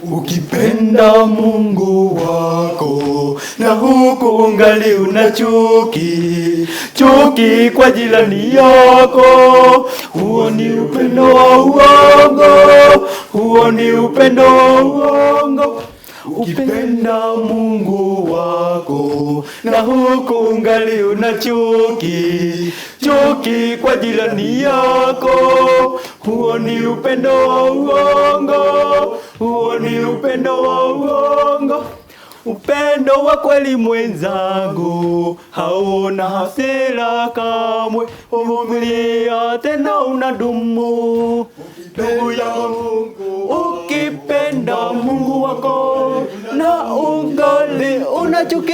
Ukipenda Mungu wako na huku ungali una chuki, chuki kwa jirani yako, huo ni upendo wa uongo, huo ni upendo wa uongo. Ukipenda Mungu wako na huku ungali una chuki, chuki kwa jirani yako, huo ni upendo wa uongo, huo ni upendo wa uongo. Upendo wa kweli mwenzangu hauna hasira kamwe, huvumilia tena unadumu. Ndugu yangu, ukipenda Mungu wako na ungali una chuki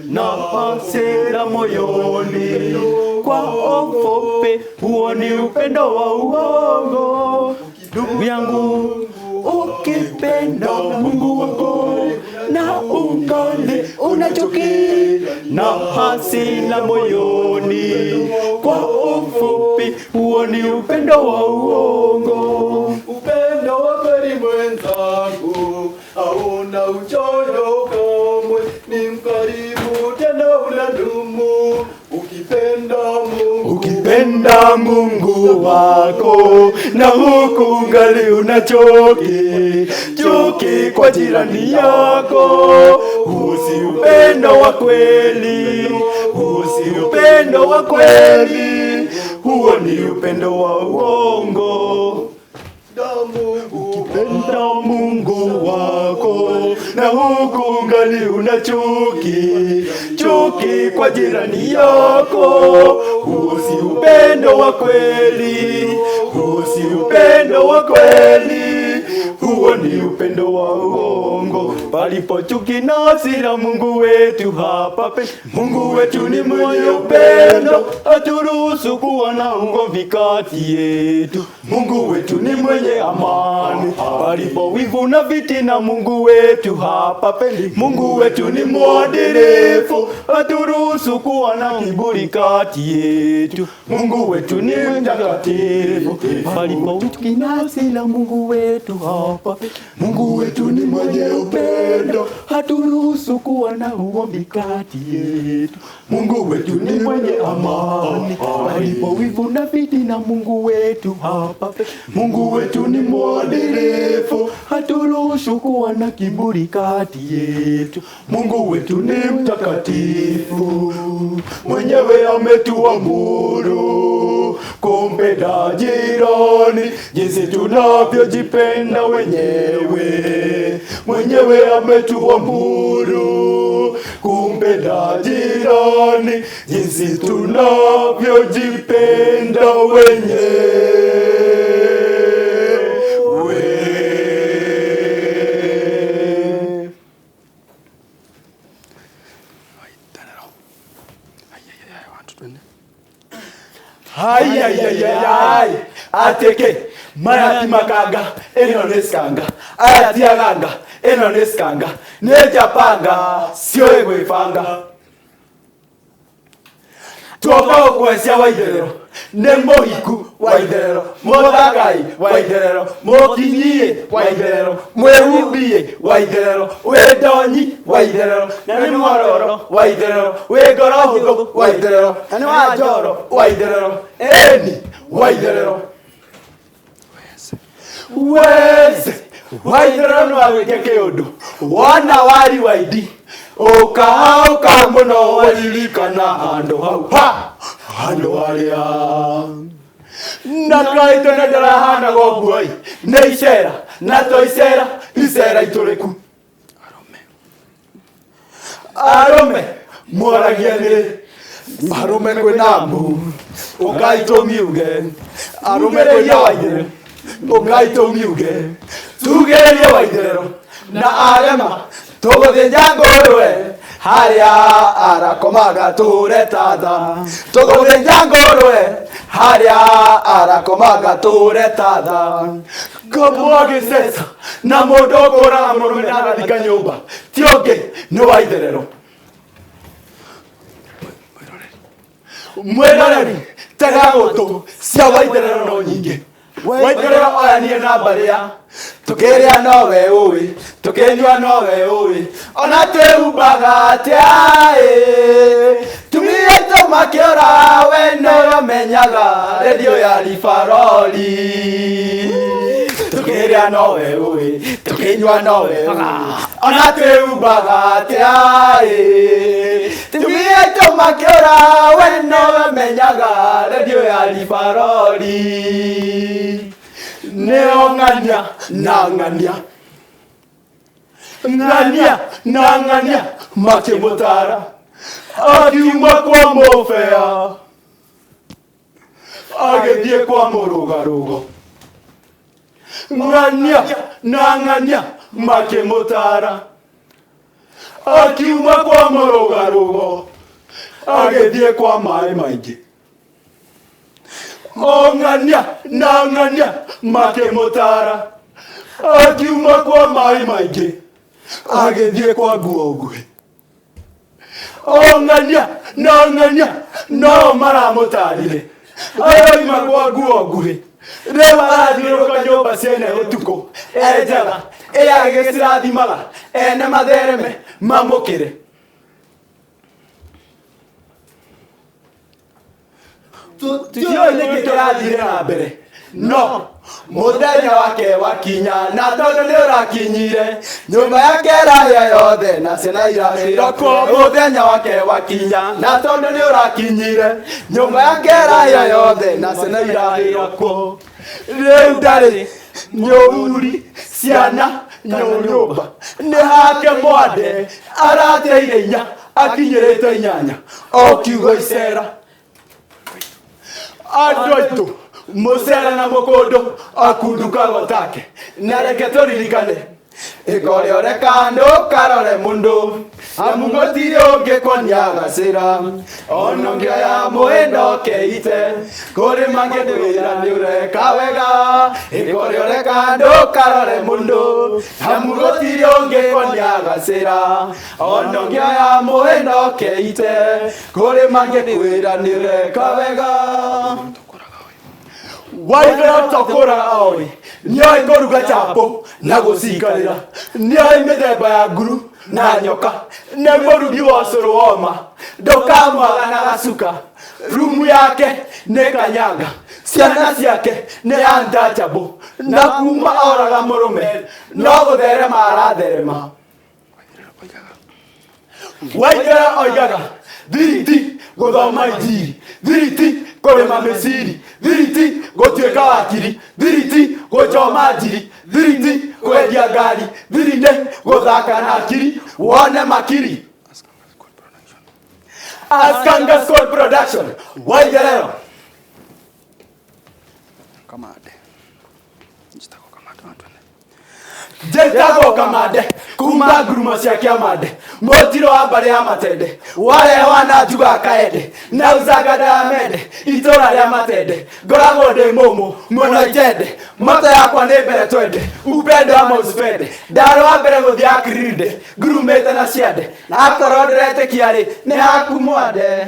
na hasira moyoni, kwa ufupi, huo ni upendo wa uongo. Ndugu yangu, ukipenda Mungu wako na ungali una chuki na hasira moyoni, kwa ufupi, huo ni upendo wa uongo. Upendo wa kweli mwenzangu hauna uchoyo kamwe, ni mkarimu tena unadumu. Ukipenda Mungu Ukipenda Mungu wako na huku ungali una chuki, chuki kwa jirani yako, huu si upendo wa kweli, huu si upendo wa kweli, huo ni upendo wa uongo. Ukipenda Mungu wako na huku ungali una chuki, chuki kwa jirani yako, huo si upendo wa kweli, huo si upendo wa kweli, huo ni upendo wa uongo. Palipo chuki na hasira, Mungu wetu hapa pe Mungu wetu ni mwenye upendo, haturuhusu kuwa na ugomvi kati yetu. Mungu wetu ni mwenye amani, palipo wivu na fitina, Mungu wetu hapapendi. Mungu wetu ni mwadilifu, haturuhusu kuwa na kiburi kati yetu. Mungu wetu ni mtakatifu, palipo chuki na hasira, Mungu wetu hapapendi. Mungu wetu ni mwenye upendo, haturuhusu kuwa na ugomvi kati yetu. Mungu wetu ni mwenye amani, palipo wivu na fitina, Mungu wetu hapa. Mungu wetu ni mwadilifu, haturuhusu kuwa na kiburi kati yetu. Mungu wetu ni mtakatifu, mwenyewe ametuamuru kumpenda jirani jinsi tunavyojipenda wenyewe. Mwenyewe ametuamuru kumpenda jirani jinsi tunavyojipenda wenyewe. Hayayayay, ateke maya ti makanga ĩno nĩ skanga aya ti aganga ĩno nĩ skanga nĩ njapanga ciũĩ gwĩbanga tuoka gũkwecia wa itherero nĩ mũhiku wa itherero mũthakai wa itherero mũkinyie wa itherero mwĩhumbie wa itherero wĩ ndonyi wa itherero na nĩ mwororo wa itherero wĩ ngoro hũthũ wa itherero na nĩ wa njoro wa itherero ĩni wa itherero weze wa itherero nĩ wagwĩtia kĩũndũ wona wari waindi ũka ũka mũno waririkana handũ hau ha handũ harĩa na kaitũ na ndarahanaga ũguo ĩ nĩ icera na to icera icera itũrĩku arũme mwaragia nĩ arũme kwĩna mbu ũkai tũmiuge arũme kwĩna waitherero ũkai tũmiuge tugĩrĩrie waitherero na arema tũgũthĩnja ngũrwe harĩa arakomaga tũre tatha tũgũthĩnja ngũrwe harĩa arakomaga tũre tatha ngombo agĩceca na mũndũ ũkũraga mũrũme na agathika nyũmba ti ũngĩ nĩ waitherero mwĩroreri tega gũtũ cia waitherero no nyingĩ waitherero oyanie na mbarĩ ya Tũkĩrĩa nowe ũĩ, tũkĩnyua nowe ũĩ, ona twĩhumbaga atĩa-ĩ. Tumia aitũ makĩora, we nowe ũmenyaga redio ya Ribarori. Tũkĩrĩa nowe ũĩ, tũkĩnyua nowe ũĩ, ona twĩhumbaga atĩa-ĩ. Tumia aitũ makĩora, we nowe ũmenyaga redio ya Ribarori. Nĩo ng'ania na ng'ania ng'ania na ng'ania makĩmũtara akiuma kwa mũbea agĩthiĩ kwa mũrũgarũgo ng'ania na ng'ania makĩmũtara akiuma kwa mũrũgarũgo agĩthiĩ kwa maĩ maingĩ o ng'ania na ng'ania makĩmũtara akiuma kwa maĩ maingĩ agĩthiĩ kwa nguo nguhĩ o ng'ania na ng'ania no maramũtarire aroima kwa nguo nguhĩ rĩu arathiũrũrũka nyũmba ciene ũtukũ enjaga ĩyagĩcirathimaga ene mathereme mamũkĩre Tutiũĩ nĩkĩ kĩrathire na mbere no mũthenya wake wakinya na tondũ nĩ ũrakinyire nyũmba yake ĩrahĩa yothe na ciana irahĩra kuo mũthenya wake wakinya na tondũ nĩ ũrakinyire nyũmba yake ĩrahĩa yothe na ciana irahĩra kuo rĩu ndarĩ nyũri ciana nyũmba nĩ hake mwande arateire inya akinyĩrĩte inyanya o kiugo icera andũ aitũ mũcera na mũkũndũ akundukago take na reke tũririkane ĩkorĩ oreka ndũkarore mũndũ amu gũtirĩ ũngĩ kuonia gacĩra ona ũngĩoya mũhĩndo keite kũrĩ mangĩkwĩra nĩ ũreka wega ĩkorĩ oreka ndũkarore mũndũ amu gũtirĩ ũngĩ kuonia gacĩra ona ũngĩoya mũhĩndo keite kũrĩ mangĩkwĩra nĩ ũreka wega waithera tokũraga oĩ nĩoĩ kũruga chapo na gũcikarĩra nĩoĩ mĩthemba ya nguru na nyoka nĩ mũrugi wa ũcũrũ woma ndũkamwaga na gacuka rumu yake nĩ kanyanga ciana ciake nĩ untouchable na kuma oraga mũrũme no gũtherema aratherema Waithera oigaga thiriti gũthoma injiri thiriti kũrĩma mĩciri thiriti gũtuĩka wakiri thiriti gũchoma njiri thiriti kwendia ngari thiri nĩ gũthaka na akiri wone makiri Askanga Squad Production Waitherero Kamande. Njitagwo Kamande wa twende. Njĩtagwo Kamande kuma ngurumo cia Kĩamande mũnjirũ wa mbarĩ ya Matende warewa na njuga kaende na ucanga ndamende itũra rĩa Matende ngoragwo ndĩ mũmũ mũno itende moto yakwa nĩ mbere twende upendo ama usipende ndarĩ wa mbere gũthiĩ akirinde ngurumĩte na ciande na akorwo ndĩretĩkia rĩ nĩ haku mwande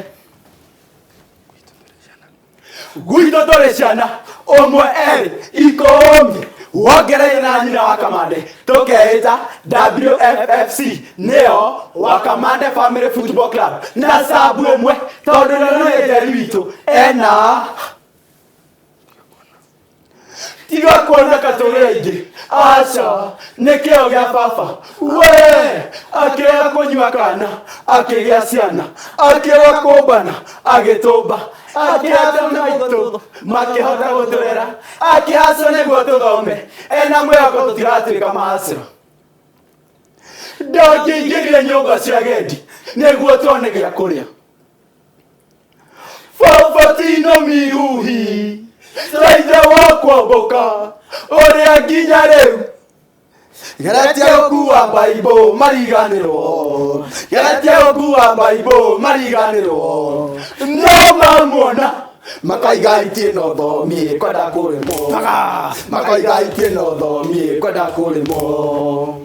gwitũ tũrĩ ciana ũmwe erĩ ikũmi wongereire na nyina wa Kamande tũkeĩta WFFC nĩyo wa Kamande Family Football Club na sabu ĩmwe tondũ nĩ njeri witũ ena tiga kuona katũrĩ aingĩ aca nĩ kĩo gĩa baba we akĩrega kũnyua kana akĩgĩa ciana akĩrega kũmbana agĩtũmba akĩhata maitũ makĩhota gũtũrera akĩhacwo nĩguo tũthome ena mwĩhoko tũtigatuĩka mahacĩro ndangĩingĩrire nyũmba cia gendi nĩguo tuone gĩa kũrĩa Fafatino miuhi taithe wa kwamboka ũrĩa nginya rĩu geretie gũkua mbaibũ mariganĩrwo geretie gũkua mbaibũ mariganĩrwo no mamuona makoiga itie no thomie kwenda kũrĩmwo makoiga itie no thomie kwenda kũrĩmwo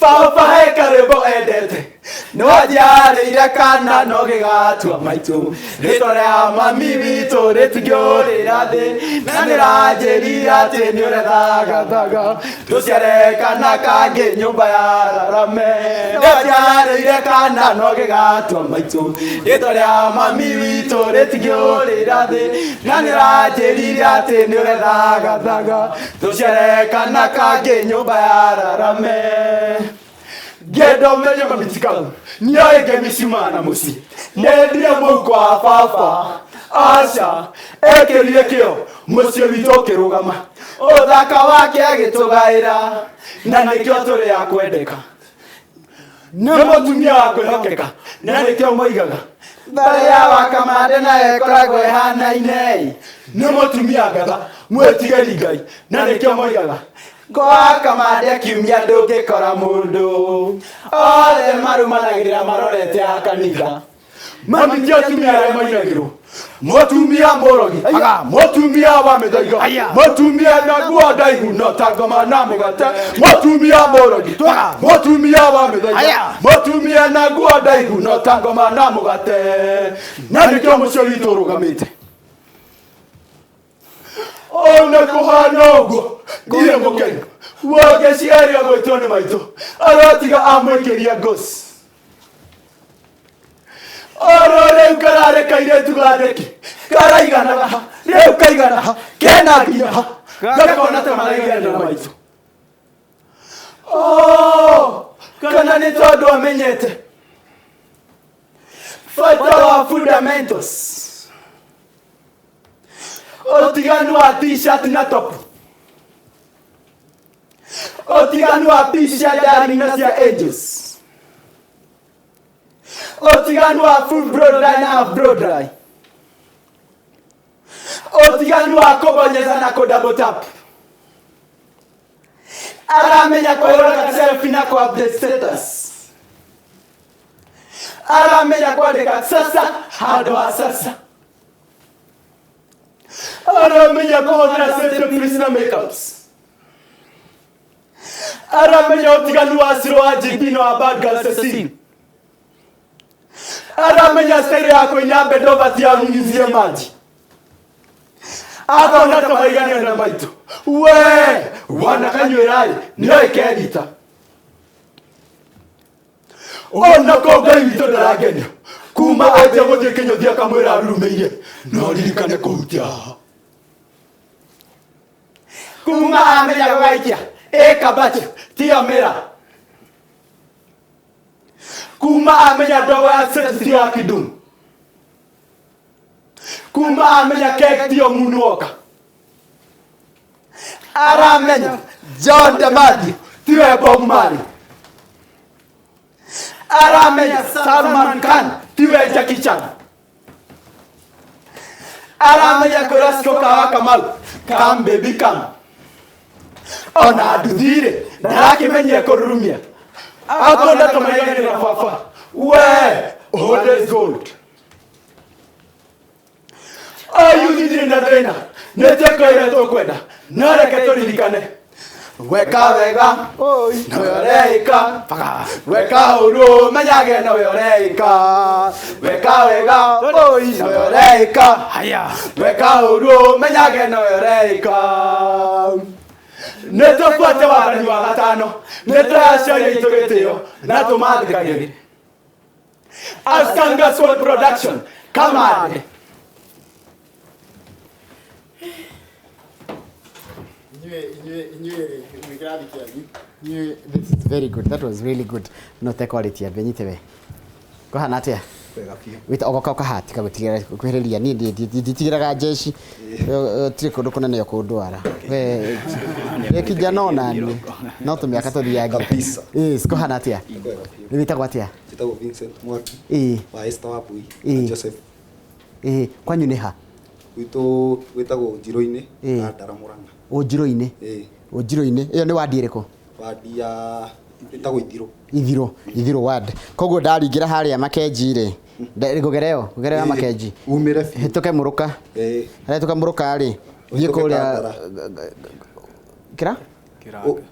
baba he karwĩmbo endete No njiarĩire kana no gĩgatua maitũ rĩtwa rĩa mami witũ rĩtingĩũrĩra thĩ na nĩranjĩrire atĩ nĩũrethagathaga tũciare kana kangĩ nyũmba ya rarame no njiarĩire kana no gĩgatua maitũ rĩtwa rĩa mami witũ rĩtingĩũrĩra thĩ na nĩranjĩrire atĩ nĩũrethagathaga tũciare kana kangĩ nyũmba ya rarame. Ngenda ũmenye mamitikau nĩoĩ ngemi ciumaga na mũciĩ nendire mũhuko wa baba aca ekĩrire kĩo mũciĩ witũ ũkĩrũgama ũthaka wake agĩtũgaĩra na nĩkĩo tũrĩ a kwendeka nĩ mũtumia wa kwĩhokeka na nĩkĩo moigaga mbarĩ ya wakamande nayo ĩkoragwo ĩhanaine nĩ mũtumia ngatha mwĩtigĩri Ngai na nĩkĩo moigaga kwa kamande kiumia ndũngĩkora mũndũ othe marumanagĩrĩra marorete a kanitha. Mami ti atumia arĩa mainagĩrwo mũtumia mũrogi mũtumia wa mĩthaiga mũtumia na nguo ndaihu no ta ngoma na mũgate mũtumia mũrogi mũtumia wa mĩthaiga mũtumia na nguo ndaihu no ta ngoma na mũgate na nĩkĩo mũciĩ witũ ũrũgamĩte. Ona kũhana ũguo ndirĩ mũkenu wangĩciaria gwĩtwo nĩ maitũ aratiga amũikĩria ngoci oro rĩu kararĩ kairĩtu gandĩki karaiganaga ha rĩu kaigana ha kena nginya ha gakona ta maraigana na maitũ. Oh, kana nĩ tondũ amenyete bata wa fundamentals ũtiganu wa t-shirt na top ũtiganu wa piece cia darling na cia angels ũtiganu wa full blow dry na half blow dry ũtiganu wa kũbonyeza na kũ double tap aramenya kũhũra selfie na kũ update status aramenya kwandĩka sasa handũ ha sasa aramenya kũhũthĩra safety na makeups aramenya ũtiganu wa Ciro wa GP na wa Bad Girl Cecile aramenya style ya kũina bend ti anyunyizie maji akona ta maiganio na maitũ we wanakanyuĩra-ĩ nĩoĩ kerita ona ko Ngai witũ ndarangenia kuma anjia gũthiĩ kĩnyũthi akamwĩra arurumĩire no ririkane kũhutia haha kuma amenya gũgaikia ĩkabacho tiyo mĩra kuma amenya ndogo ya sex tiyo ya kidumu kuma amenya kek tiyo moonwalker aramenya John Damadi tiwe Bob Marley aramenya Salman Khan tiwe Jackie Chan aramenya kwĩra Kawa Kamau come baby come ona nduthirĩ ndarakĩmenyire kũrurumia akonda tũmaiganĩra baba we old is gold ayuthi ndirĩ na thĩna nĩ twĩka ũrĩa tũkwenda no reke tũririkane weka wega nowe ũreĩka weka ũru menyage nowe ũreĩka weka wega nowe ũreĩka weka ũru menyage nowe ũreĩka nĩ tũbuate wathani wa gatano nĩ tũhe aciari aitũ gĩtĩo na tũmathĩkagĩre. Ascanga Soul Production, come on. This is very good. That was really good. No te quality ya benyite we. Kuhana atia? Wega biũ. Wita ogoka ũkahati gũtigĩra kwĩhĩrĩria niĩ nditigĩraga jeshi tirĩ kũndũ kũnene ũkũndwara we wĩ kijana ona niĩ no tũmĩaka tũthiange. Kabisa. Yes, kũhana atĩa? Wega biũ. Nĩ wĩtagwo atĩa? Njĩtagwo Vincent Mwaki Ĩĩ. wa Esther Wambui Ĩĩ. na Joseph. Ĩĩ, kwanyu nĩ ha? Gwitũ gwĩtagwo Njirũ-inĩ Ĩĩ. na Ndara Mũrang'a. Ũnjirũ-inĩ. Ĩĩ. Ũnjirũ-inĩ ĩyo nĩ wadi ĩrĩkũ? Wadi ya ĩtagwo Ithirũ. Ithirũ, Ithirũ ward. Koguo ndaringĩra harĩa Makenji rĩ, ngũgere ĩyo, ngũgere ya Ĩĩ, Makenji. Umĩre biũ. Hĩtũke Mũrũka. Ĩĩ. Harĩa Mũrũka rĩ, thiĩ Ũhĩtũke kũrĩa Kandara. Kĩra?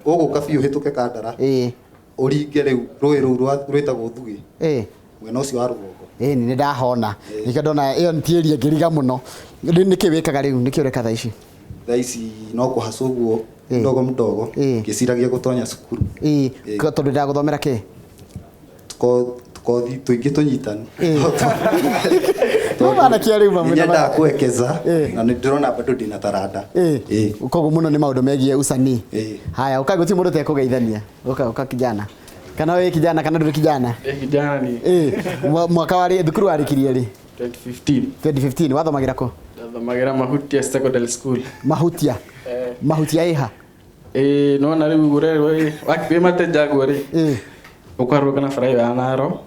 Ũgũka biũ ũhĩtũke Kandara. Ĩĩ. Ũringe rĩu rũĩ rũu rwĩtagwo Thugĩ. Ĩĩ. Mwena ũcio wa rũgongo. Ĩĩ nĩ ndahona. Nĩkĩo ndona ĩyo nĩ ti area ngĩriga mũno. Rĩu nĩkĩ wĩkaga rĩu? Nĩkĩ ũreka thaa ici? Thaa ici no kũhacwo ũguo mdogo mdogo ngĩciragia gũtonya cukuru. Ĩĩ, tondũ ndagũthomera kĩ? Tũkothi tũingĩ tũnyitanu. No anake arĩa uma Nĩ nyendaga kuwekeza na nĩ ndĩrona bado ndĩna taranda. Ĩĩ. Koguo mũno nĩ maũndũ megiĩ usanii. Haya, ũka gũtirĩ mũndũ ũtekũgeithania. Ũka ũka kijana. Kana wĩ kijana kana ndũrĩ kijana? Kijana ni. Ĩĩ. Mwaka warĩ thukuru warĩkirie rĩ? 2015. 2015 wathomagĩra kũ? Ndathomagĩra Mahutia Secondary School. Mahutia. Mahutia ĩha? Ĩĩ nona rĩu ũrerwo wĩ Matenjagwo rĩ. Ũkarũga na bara ĩyo ya Naro.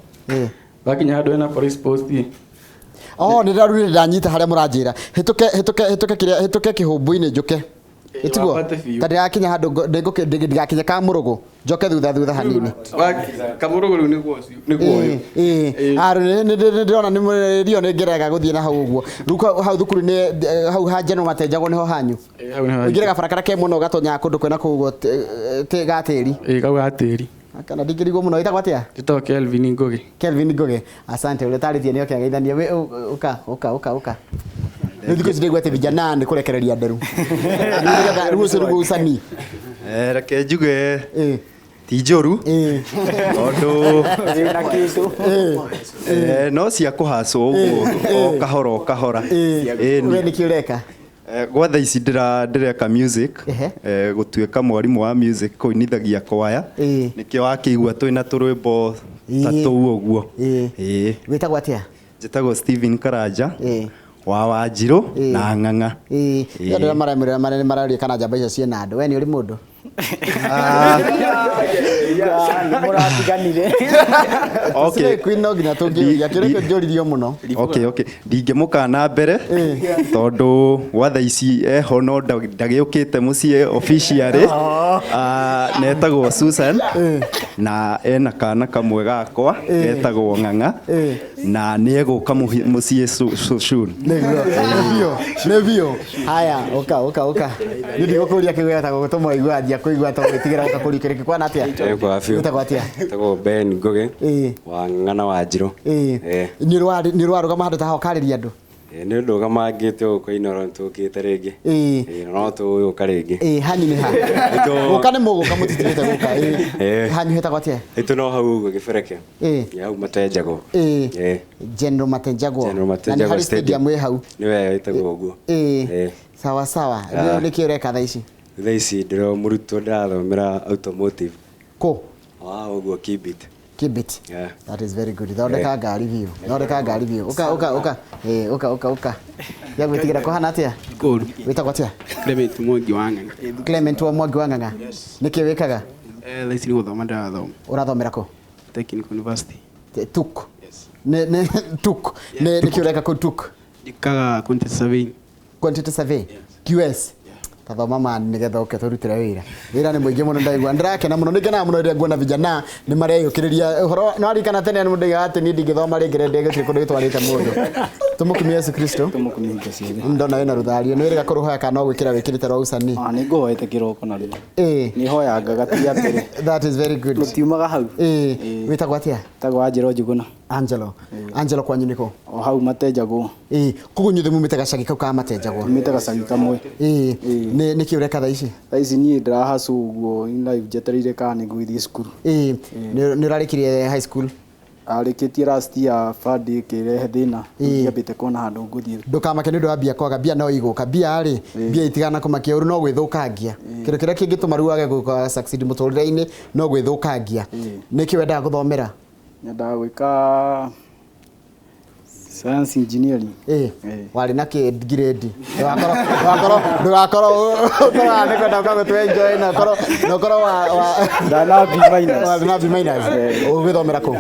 Wakinya handũ hena police post. Oh, nĩ ndarurire ndanyita harĩa mũranjĩra. Hĩtũke hĩtũke hĩtũke kĩrĩa hĩtũke kĩhũmbũ-inĩ njũke. Ĩtiguo? Ta ndĩrakinya handũ ndigakinye Kamũrũgũ. Njoke thutha thutha hanini. Kamũrũgũ rĩu nĩguo ũcio. Nĩguo ũyũ. Ĩĩ. Nĩ ndĩrona nĩ rio nĩ ngerega gũthiĩ na hau ũguo. Rĩu hau thukuru nĩ hau ha General Matenjagwo nĩho hanyu. Hau nĩho. Ũingĩre gabara karĩa ke mũno ũgatonyaga kũndũ kwĩna kũu ũguo ga tĩri. Ĩĩ kau ga tĩri. Kana ndingĩrigwo mũno ĩtagwo atĩa? Njĩtagwo Kelvin Ngugi. Kelvin Ngugi. Asante ũrĩa ũtarĩtie nĩ oke ageithanie. Ũka ũka ũka ũka. Rĩu thikũ ici ndĩgua atĩ vijana nĩ kũrekereria nderu. Rĩu ũcio nĩguo usanii. Reke njuge ti njũru tondũ no cia kũhacwo ũguo o kahora o kahora. We nĩkĩ ũreka? Gwa thaa ici ndĩreka music, gũtuĩka mwarimũ wa music kũinithagia kwaya, nĩkĩo wakĩigua twĩna tũrwĩmbo ta tũu ũguo. Wĩtagwo atĩa? Njĩtagwo Steven Karanja wa Wanjirũ na Ng'ang'a. Ĩĩ, andũ arĩa maremũrĩra mararia kana njamba icio ciĩna andũ. We nĩ ũrĩ mũndũ? Mũratiganire. Okay. Queen no nginya tũngĩũria kĩũria kĩu njũririo mũno. Okay, okay. Ndingĩmũkana mbere tondũ gwa thaa ici eho no ndagĩũkĩte mũciĩ officially. Na etagwo Susan na ena kana kamwe gakwa getagwo Ng'ang'a na nĩ egũka mũciĩ soon. Nĩguo. Nĩ biũ. Haya, ũka ũka ũka. Nĩ ndigũkũria kĩu gĩtagwo gũtũma ũigue anjia kũigua tondũ gwĩtigĩra gũka kũria kĩrĩkĩ kwana atĩa? Wĩtagwo atĩa? Wĩtagwo Ben Ngugi wa Ng'ang'a wa Wanjirũ. Nĩ ũrarũgama handũ ta haha ũkarĩria andũ? Nĩ ndũgamangĩte gũkũ Inooro nĩtũkĩte rĩngĩ. No tũgũka rĩngĩ. Hanyu nĩ ha? Gũka nĩ mũgũka mũtitigĩte gũka. Hanyu hetagwo atĩa? Haitũ no hau ũguo Gĩbereke. Hau Matenjagwo. General Matenjagwo. General Matenjagwo Na nĩ harĩ stadium ĩ hau. Nĩ wega ĩtagwo ũguo. Sawa sawa. Rĩu nĩkĩ ũreka thaa ici? Thaa ici ndĩro mũrutwo ndĩrathomera automotive. Kũ? Wa ũguo Kibit. Kibit. That is very good. Thondeka ngari biũ. Thondeka ngari biũ. Ũka ũka ũka. Ũka ũka ũka. Ya gwĩtigĩra kũhana atĩa? Kũru. Wĩtagwo atĩa? Clement Mwangi wa Ng'ang'a. Clement wa Mwangi wa Ng'ang'a. Nĩkĩ wĩkaga? Thaa ici nĩ gũthoma ndĩrathoma. Ũrathomera kũ? Technical University. TUK. Nĩ TUK. Nĩkĩ ũreka kũ TUK? Njĩkaga quantity surveying. Quantity survey? QS. Tathoma mani nĩgetha ũke tũrutĩre wĩra. Wĩra nĩ mũingĩ mũno ndaigua. Ndĩrakena mũno, nĩngenaga mũno rĩrĩa nguona vijana nĩ mareyũkĩrĩria ũhoro. Nĩ waririkana tene nĩ mũndũ oigaga atĩ niĩ ndingĩthoma rĩngĩ rĩndĩ gũtirĩ kũndũ gĩtwarĩte mũndũ. Tũmũkumie Yesu Kristo. Tũmũkumie hingo ciothe. Ndona wĩna rũthario. Nĩ wĩrĩga kũrũhoya kana no gwĩkĩra wĩkĩrĩte rwa usanii? Nĩ ngũhoete kĩroko narĩo. Nĩ hoyangaga ti rĩa mbere. That is very good. Rũtiumaga hau. Wĩtagwo atĩa? Wĩtagwo Angelo Njuguna. Angelo. Angelo kwanyu nĩkũ? O hau Matenjagwo. Koguo inyuothe mumĩte gacagi kau ka Matenjagwo? Tumĩte gacagi kamwe. Nĩkĩ ũreka thaa ici? Thaa ici niĩ ndĩrahacwo ũguo in life njetereire kana nĩ ngũgĩthiĩ cukuru. Nĩ ũrarĩkirie high school? Arĩkĩtie last year bandi ĩkĩrehe thĩna. Ndiambĩte kuona handũ ngũthiĩ. Ndũkamake nĩ ũndũ wa mbia kwaga, mbia no igũka. Mbia rĩ, mbia itigana kũmakia ũru no gwĩthũkangia. Kĩndũ kĩrĩa kĩngĩtũma rĩu wage gũka succeed mũtũrĩre-inĩ no gwĩthũkangia. Nĩkĩ wendaga gũthomera? Nyendaga gwĩka science engineering. Warĩ na kĩ grade? Ndũgakorwo ũkorwo nĩ kwenda ũka gũtũ enjoy na ũkorwo wa Ndana B minus. Warĩ na B minus. Ũgĩthomera kũ?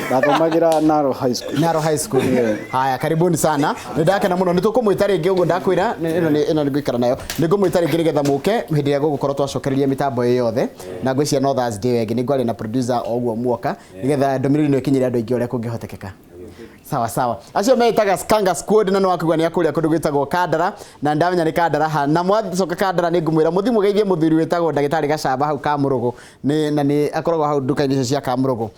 Ndathomagĩra Naro High School. Naro High School. Haya, karibuni sana. Nĩ ndakena mũno. Nĩ tũkũmwĩta rĩngĩ ũguo ndakwĩra, ĩno nĩ ngũikara nayo. Nĩ ngũmwĩta rĩngĩ nĩgetha mũke hĩndĩ ĩrĩa gũgũkorwo twacokereria mĩtambo ĩyo yothe. Na ngwĩciria no Thursday ĩyo ĩngĩ nĩ ngwaria na producer o ũguo muoka nĩgetha ndũmĩrĩri ĩno ĩkinyĩre andũ aingĩ ũrĩa kũngĩhotekeka. Sawa sawa. Acio metaga Skanga Squad na no akugwa ni akuria kundu gwitagwo Kandara na ndamenya ni Kandara ha na mwacoka Kandara ni ngumwira muthi mugeithie muthuri witagwo ndagitari Gacamba hau Kamurugu ni na ni akoragwo hau nduka-inĩ icio cia Kamurugu.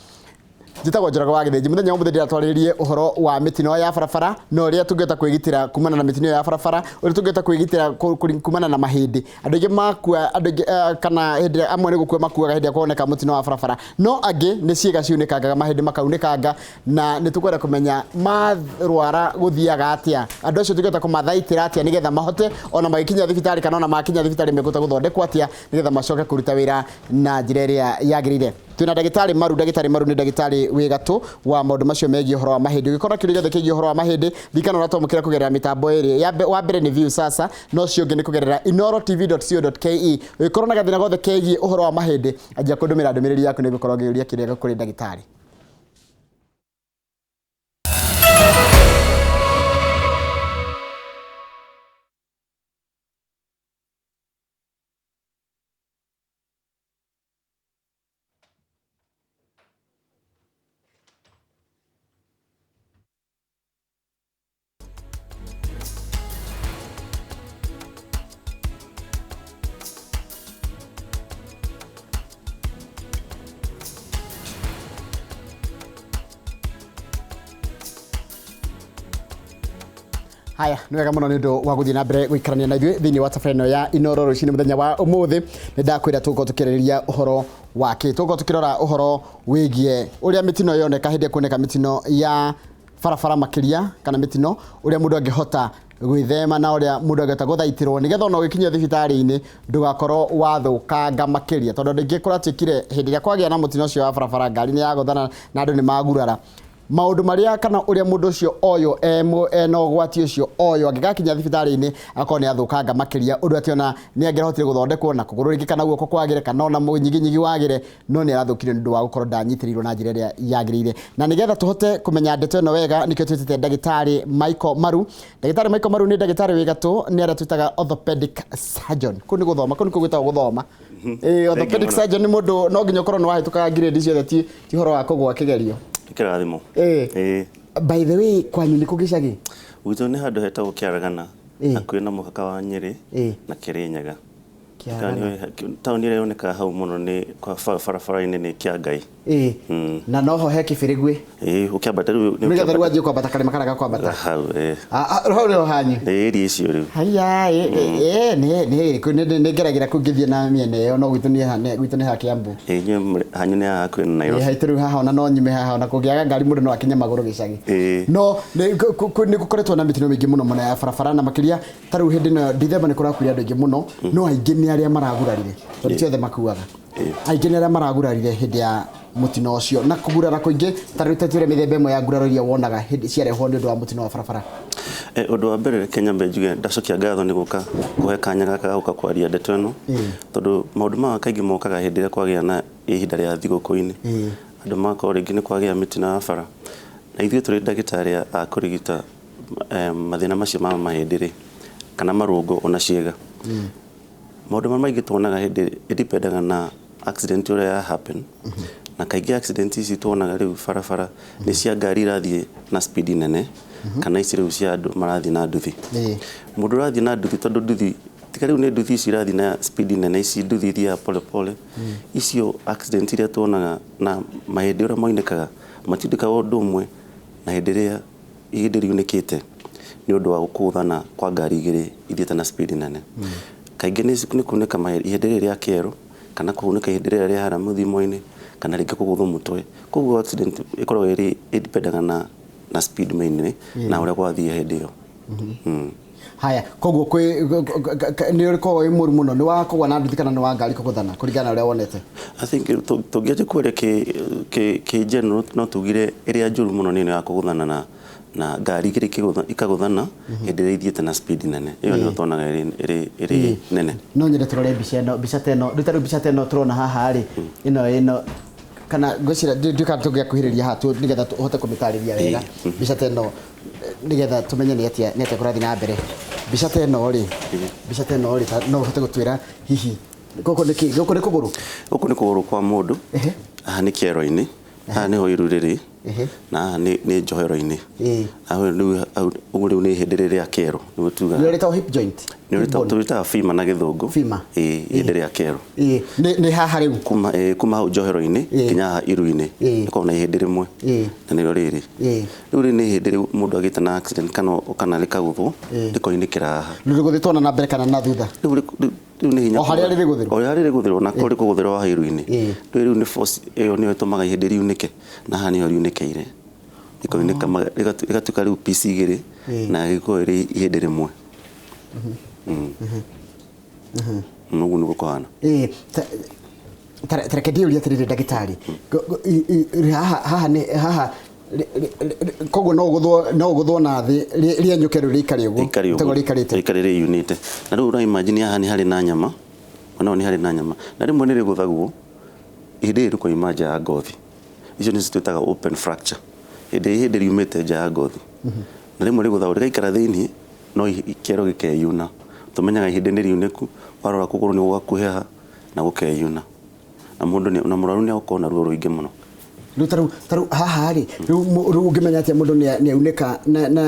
Njĩtagwo Njoroge wa Gĩthĩnji. Mũthenya wa ũmũthĩ ndĩratwarĩrie ũhoro wa mĩtino ya barabara na ũrĩa tũngĩhota kwĩgitĩra kumana na mĩtino ya barabara, ũrĩa tũngĩhota kwĩgitĩra kumana na mahĩndĩ. Andũ aingĩ makua, andũ aingĩ kana hĩndĩ amwe nĩ gũkua makuaga hĩndĩ ĩrĩa kuoneka mũtino wa barabara, no angĩ nĩ ciĩga ciunĩkangaga, mahĩndĩ makaunĩkanga, na nĩ tũkwenda kũmenya marwara gũthiaga atĩa, andũ acio tũngĩhota kũmathaitĩra atĩa nĩgetha mahote ona magĩkinya thibitarĩ kana ona makinya thibitarĩ mekũhota gũthondekwo atĩa nĩgetha macoke kũruta wĩra na njĩra ĩrĩa yagĩrĩire. Twĩna ndagĩtarĩ Maru. Ndagĩtarĩ Maru nĩ ndagĩtarĩ wĩ gatũ wa maũndũ macio megiĩ ũhoro wa mahĩndĩ. Ũngĩkorwo kĩũria gĩothe kĩgiĩ ũhoro wa mahĩndĩ, ririkana ũratwamũkĩra kũgerera mĩtambo ĩrĩ. Wa mbere nĩ View Sasa, no ũcio ũngĩ nĩ kũgerera inorotv.co.ke. Ũngĩkorwo na gathĩna gothe kegiĩ ũhoro wa mahĩndĩ, anjia kũndũmĩra ndũmĩrĩri yaku nĩngũkorwo ngĩũria kĩũria kũrĩ ndagĩtarĩ. Haya, nĩ wega mũno nĩ ũndũ wa gũthiĩ na mbere gũikarania na ithuĩ thĩinĩ wa tabarĩra ĩno ya Inooro rũcinĩ mũthenya wa ũmũthĩ. Nĩ ndakwĩra tũgũkorwo tũkĩarĩrĩria ũhoro wa kĩ, tũgũkorwo tũkĩrora ũhoro wĩgiĩ ũrĩa mĩtino yoneka hĩndĩ ĩrĩa kuoneka mĩtino ya barabara makĩria, kana mĩtino ũrĩa mũndũ angĩhota gwĩthema na ũrĩa mũndũ angĩhota gũthaitĩrwo nĩgetha ona ũgĩkinya thibitarĩ-inĩ ndũgakorwo wathũkanga makĩria, tondũ andũ aingĩ kũratuĩkire hĩndĩ ĩrĩa kwagĩa na mũtino ũcio wa barabara, ngari nĩ yagũthana na andũ nĩ magurara. Maũndũ marĩa kana ũrĩa mũndũ ũcio oyo ena ũgwati ũcio oyo angĩgakinya thibitarĩ-inĩ akorwo nĩ athũkanga makĩria, ũndũ atĩ ona nĩ angĩrahotire gũthondekwo na kũgũrũ rĩngĩ kana guoko kwagĩre kana ona mũnyiginyigi wagĩre, no nĩ arathũkire nĩ ũndũ wa gũkorwo ndanyitĩrĩirwo na njĩra ĩrĩa yagĩrĩire. Na nĩgetha tũhote kũmenya ndeto ĩno wega, nĩkĩo twĩtĩte ndagĩtarĩ Michael Maru. Ndagĩtarĩ Michael Maru nĩ ndagĩtarĩ wĩ gatũ, nĩ arĩa twĩtaga orthopedic surgeon. Kũu nĩ gũthoma, kũu nĩkuo gwĩtagwo gũthoma. Orthopedic surgeon nĩ mũndũ no nginya ũkorwo nĩ wahĩtũkaga grade ciothe, ti ũhoro wa kũgũa kĩgerio. Kĩrathimo. By the way, kwanyu nĩ kũ gĩcagi? Gwitũ nĩ handũ hetagwo Kĩaragana, hakuhĩ na mũhaka wa Nyĩrĩ na Kĩrĩnyaga. Taũni ĩrĩa yonekaga hau mũno nĩ barabara-inĩ nĩ Kĩangai. Na noho he Kĩbĩrĩgwĩ. Ũkĩambata rĩu nĩgetha rĩu wanjie kwambata karĩma karĩa ga kwambata. Hau, hau nĩho hanyu. Nĩ area icio rĩu. Haya, nĩ ngeragĩra kũu ngĩthiĩ na mĩena ĩyo, no gwitũ nĩ ha Kĩambu. Inyuĩ hanyu nĩ haha hakuhĩ na Nairobi. Haitũ rĩu haha ona no nyume haha, ona kũngĩaga ngari mũndũ no akinye magũrũ gĩcagi. No nĩ gũkoretwo na mĩtino mĩingĩ mũno mũno ya barabara, na makĩria ta rĩu hĩndĩ ĩno Dithemba nĩ kũrakuire andũ aingĩ mũno, no aingĩ nĩ arĩa maragurarire, tondũ ti othe makuaga. Aingĩ nĩ arĩa maragurarire hĩndĩ ya mũtino ũcio, na kũgurara kũingĩ ta rĩu twĩre mĩthemba ĩmwe ya nguraro iria wonaga hĩndĩ ciarehwo nĩ ũndũ wa mũtino wa barabara. Ũndũ wa mbere reke nyambe njuge ndacokia ngatho nĩ gũka kũhe kanya gaka ga gũka kwaria ndeto ĩno, tondũ maũndũ maya kaingĩ mokaga hĩndĩ ĩrĩa kwagĩa na ihinda rĩa thigũkũ-inĩ. Andũ magakorwo rĩngĩ nĩ kwagĩa mĩtino ya bara, na ithuĩ tũrĩ ndagĩtarĩ a kũrigita mathĩna macio ma mahĩndĩ rĩ, kana marũngo ona ciĩga. Maũndũ marĩa maingĩ tuonaga hĩndĩ ĩdipendaga na accident ũrĩa ya happen. Na kaingĩ accident ici tuonaga rĩu barabara nĩ cia ngari irathiĩ na speed nene, kana ici rĩu cia andũ marathiĩ na nduthi. Mũndũ ũrathiĩ na nduthi, tondũ nduthi tiga rĩu nĩ nduthi ici irathiĩ na speed nene, ici nduthi ithiaga pole pole, icio accident iria tuonaga na mahĩndĩ ũrĩa moinĩkaga matiunĩkaga ũndũ ũmwe na hĩndĩ ĩrĩa ihĩndĩ riunĩkĩte nĩ ũndũ wa gũkũthana kwa ngari igĩrĩ ithiĩte na speed nene. Kaingĩ nĩ kunĩka ihĩndĩ rĩrĩ rĩa kĩero, kana kũhunĩka ihĩndĩ rĩrĩa rĩa harĩa mũthimo-inĩ, kana rĩngĩ kũgũthwo mũtwe. Koguo accident ĩkoragwo ĩrĩ ĩdipendaga na speed mainly na ũrĩa gwathiĩ hĩndĩ ĩyo. Haya, koguo kwĩ nĩ ũrĩkoragwo wĩ mũru mũno, nĩ wa kũgwa na nduthi kana nĩ wa ngari kũgũthana kũringana na ũrĩa wonete? I think tũngĩanjia kwaria kĩ general no tugire ĩrĩa njũru mũno nĩ ĩno ya kũgũthana na ngari igĩrĩ ikagũthana hĩndĩ ĩrĩa ithiĩte na speed nene. Ĩyo nĩyo tuonaga ĩrĩ nene. No nyende tũrore mbica ĩno, mbica ta ĩno, rĩu ta rĩu mbica ta ĩno tũrona haha rĩ, ĩno kana ngwĩciria ndiũĩ kana tũngĩakuhĩrĩria haha nĩgetha tũhote kũmĩtarĩria wega. Mbica ta ĩno nĩgetha tũmenye nĩ atĩa kũrathiĩ na mbere. Mbica ta ĩno rĩ, mbica ta ĩno rĩ, no ũhote gũtwĩra hihi gũkũ nĩ kĩ? Gũkũ nĩ kũgũrũ? Gũkũ nĩ kũgũrũ kwa mũndũ. Haha nĩ kĩero-inĩ, haha nĩho iru rĩrĩ. Na haha nĩ njohero-inĩ. Rĩu ũguo rĩu nĩ ihĩndĩ rĩrĩa kĩero nĩguo tugaga. Nĩ rĩtagwo hip joint. Nĩ rĩtagwo femur na gĩthũngũ. Femur. Ĩĩ, ihĩndĩ rĩa kĩero. Ĩĩ, nĩ haha rĩu. Kuma hau njohero-inĩ nginya haha iru-inĩ. Nĩkoragwo na ihĩndĩ rĩmwe. Na nĩrĩo rĩrĩ. Rĩu rĩrĩ nĩ ihĩndĩ rĩu mũndũ agĩte na accident kana rĩkagũthwo rĩkoinĩkĩra haha. Rĩu rĩgũthĩtwo na mbere kana na thutha? Rĩu nĩ hinya. O harĩa rĩrĩgũthĩrwo? O harĩa rĩrĩgũthĩrwo na korwo rĩkũgũthĩrwo haha iru-inĩ. Rĩu nĩ force ĩyo nĩyo ĩtũmaga ihĩndĩ riunĩke na haha nĩho riunĩkĩire. Rĩkoinĩka rĩgatuĩka rĩu piece igĩrĩ na rĩgĩkorwo rĩrĩ ihĩndĩ rĩmwe. Ũguo nĩguo kũhana. Ta reke ndĩũrie atĩrĩrĩ ndagĩtarĩ, haha nĩ haha koguo no ũgũthwo na thĩ rĩenyũke rĩu rĩikare ũguo taguo rĩikarĩte rĩikare rĩyunĩte. Na rĩu ũra imagine haha nĩ harĩ na nyama, ona nĩ harĩ na nyama, na rĩmwe nĩ rĩgũthagwo ihĩndĩ rĩrĩ rĩkoima nja ya ngothi. Icio nĩcio twĩtaga open fracture. Hĩndĩ ihĩndĩ riumĩte nja ya ngothi. Na rĩmwe rĩgũthagwo rĩgaikara thĩiniĩ no kĩero gĩkeyuna. Tũmenyaga ihĩndĩ nĩ riunĩku, warora kũgũrũ nĩ gũgakuhĩha na gũkeyuna. Na mũndũ na mũrwaru nĩ egũkorwo na ruo rũingĩ mũno. Rĩu tarĩu haha rĩ, rĩu ũngĩmenya atĩa mũndũ nĩ aunĩka na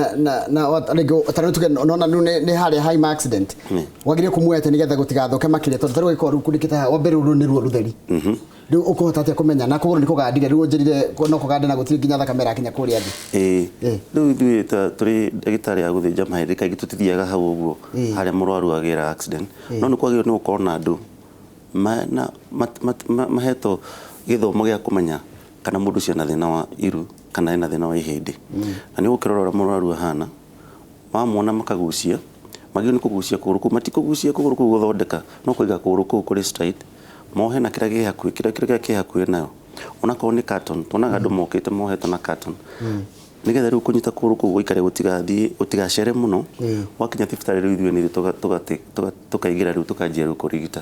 rĩngĩ tarĩu tuge nona rĩu nĩ harĩa haima accident. Wagĩrĩire kũmuoya atĩa nĩgetha gũtigathũke makĩria tondũ tarĩu gĩkorwo rĩu kunĩkĩte haha, wa mbere rũrũ nĩ ruo rũtheri. Rĩu ũkũhota atĩa kũmenya na kũgũrũ nĩ kũgandire, rĩu ũnjĩrire no kũgande na gũtirĩ nginya thakame ĩrakinya kũrĩa thĩ. Ĩĩ. Rĩu ithuĩ tũrĩ ndagĩtarĩ a gũthĩnja mahĩndĩ kaingĩ tũtithiaga hau ũguo harĩa mũrwaru agĩra accident. No nĩ kwagĩrĩirwo nĩ gũkorwo na andũ mahetwo gĩthomo gĩa kũmenya kana mũndũ ũcio ena thĩna wa iru kana ena thĩna wa ihĩndĩ. Na nĩ ũgũkĩrora ũrĩa mũrwaru ahana, wamwona makagucia, magĩrĩirwo nĩ kũgucia kũgũrũ kũu, matikũgucia kũgũrũ kũu gũthondeka, no kũiga kũgũrũ kũu kũrĩ straight, mohe na kĩrĩa kĩ hakuhĩ, kĩrĩa kĩ hakuhĩ nayo. Onakorwo nĩ carton, tuonaga andũ mokĩte mohetwo na carton. Nĩgetha rĩu kũnyita kũgũrũ kũu gũikare gũtigathiĩ, gũtigacere mũno, wakinya thibitarĩ rĩu ithuĩ nĩ tũkaingĩra rĩu tũkanjia rĩu kũrigita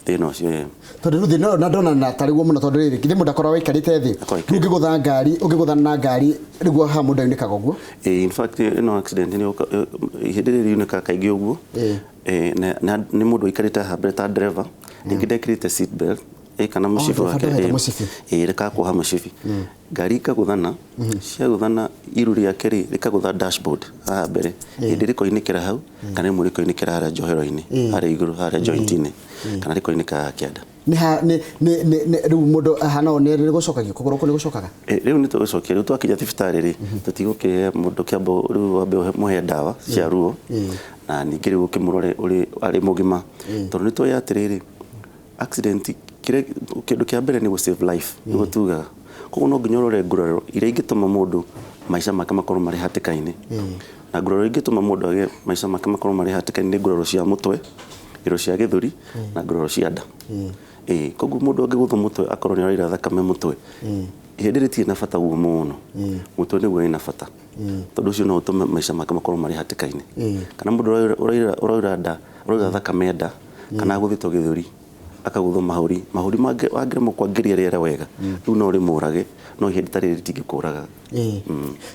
thĩna ũcio. Tondũ rĩu thĩna ũyũ na ndona na tarĩ guo mũno tondũ rĩrĩ githĩ mũndũ akoragwo aikarĩte thĩ, rĩu ũngĩgũtha ngari, ũngĩgũthana na ngari nĩguo haha mũndũ aunĩkaga ũguo. In fact ĩno accident nĩ ihĩndĩ rĩrĩ riunĩkaga kaingĩ ũguo. Nĩ mũndũ aikarĩte haha mbere ta driver, rĩngĩ ndekĩrĩte seat belt kana mũcibi wake, rĩkakuoha mũcibi. Ngari ikagũthana, ciagũthana iru rĩake rĩ rĩkagũtha dashboard haha mbere, hĩndĩ rĩkoinĩkĩra hau kana rĩmwe rĩkoinĩkĩra harĩa njohero-inĩ, harĩa igũrũ harĩa joint-inĩ, kana rĩkoinĩka haha kĩanda. Nĩ rĩu mũndũ ahana ũũ nĩ rĩgũcokagio kũgũrũ kũu nĩ gũcokaga? Rĩu nĩ tũgũcokia, rĩu twakinya thibitarĩ rĩ, tũtigũkĩhe mũndũ kĩambo rĩu wambe mũhe ndawa cia ruo, na ningĩ rĩu ũkĩmũrore arĩ mũgima. Tondũ nĩ tũĩ atĩrĩrĩ, accident kĩndũ kĩa mbere nĩ gũ save life, nĩguo tugaga. Koguo no nginya ũrore nguraro iria ingĩtũma mũndũ maica make makorwo marĩ hatĩka-inĩ. Na nguraro ingĩtũma mũndũ agĩe maica make makorwo marĩ hatĩka-inĩ nĩ nguraro cia mũtwe, nguraro cia gĩthũri na nguraro cia nda. Koguo mũndũ angĩgũthwo mũtwe akorwo nĩ araira thakame mũtwe, ihĩndĩ rĩtirĩ na bata ũguo mũno, mũtwe nĩguo wĩna bata, tondũ ũcio no ũtũme maica make makorwo marĩ hatĩka-inĩ. Kana mũndũ ũraira nda, ũraira thakame nda, kana agũthĩtwo gĩthũri, akagũthwo mahũri, mahũri mangĩremwo kwangĩria rĩera wega, rĩu no rĩmũrage, no ihĩndĩ ta rĩrĩ rĩtingĩkũraga.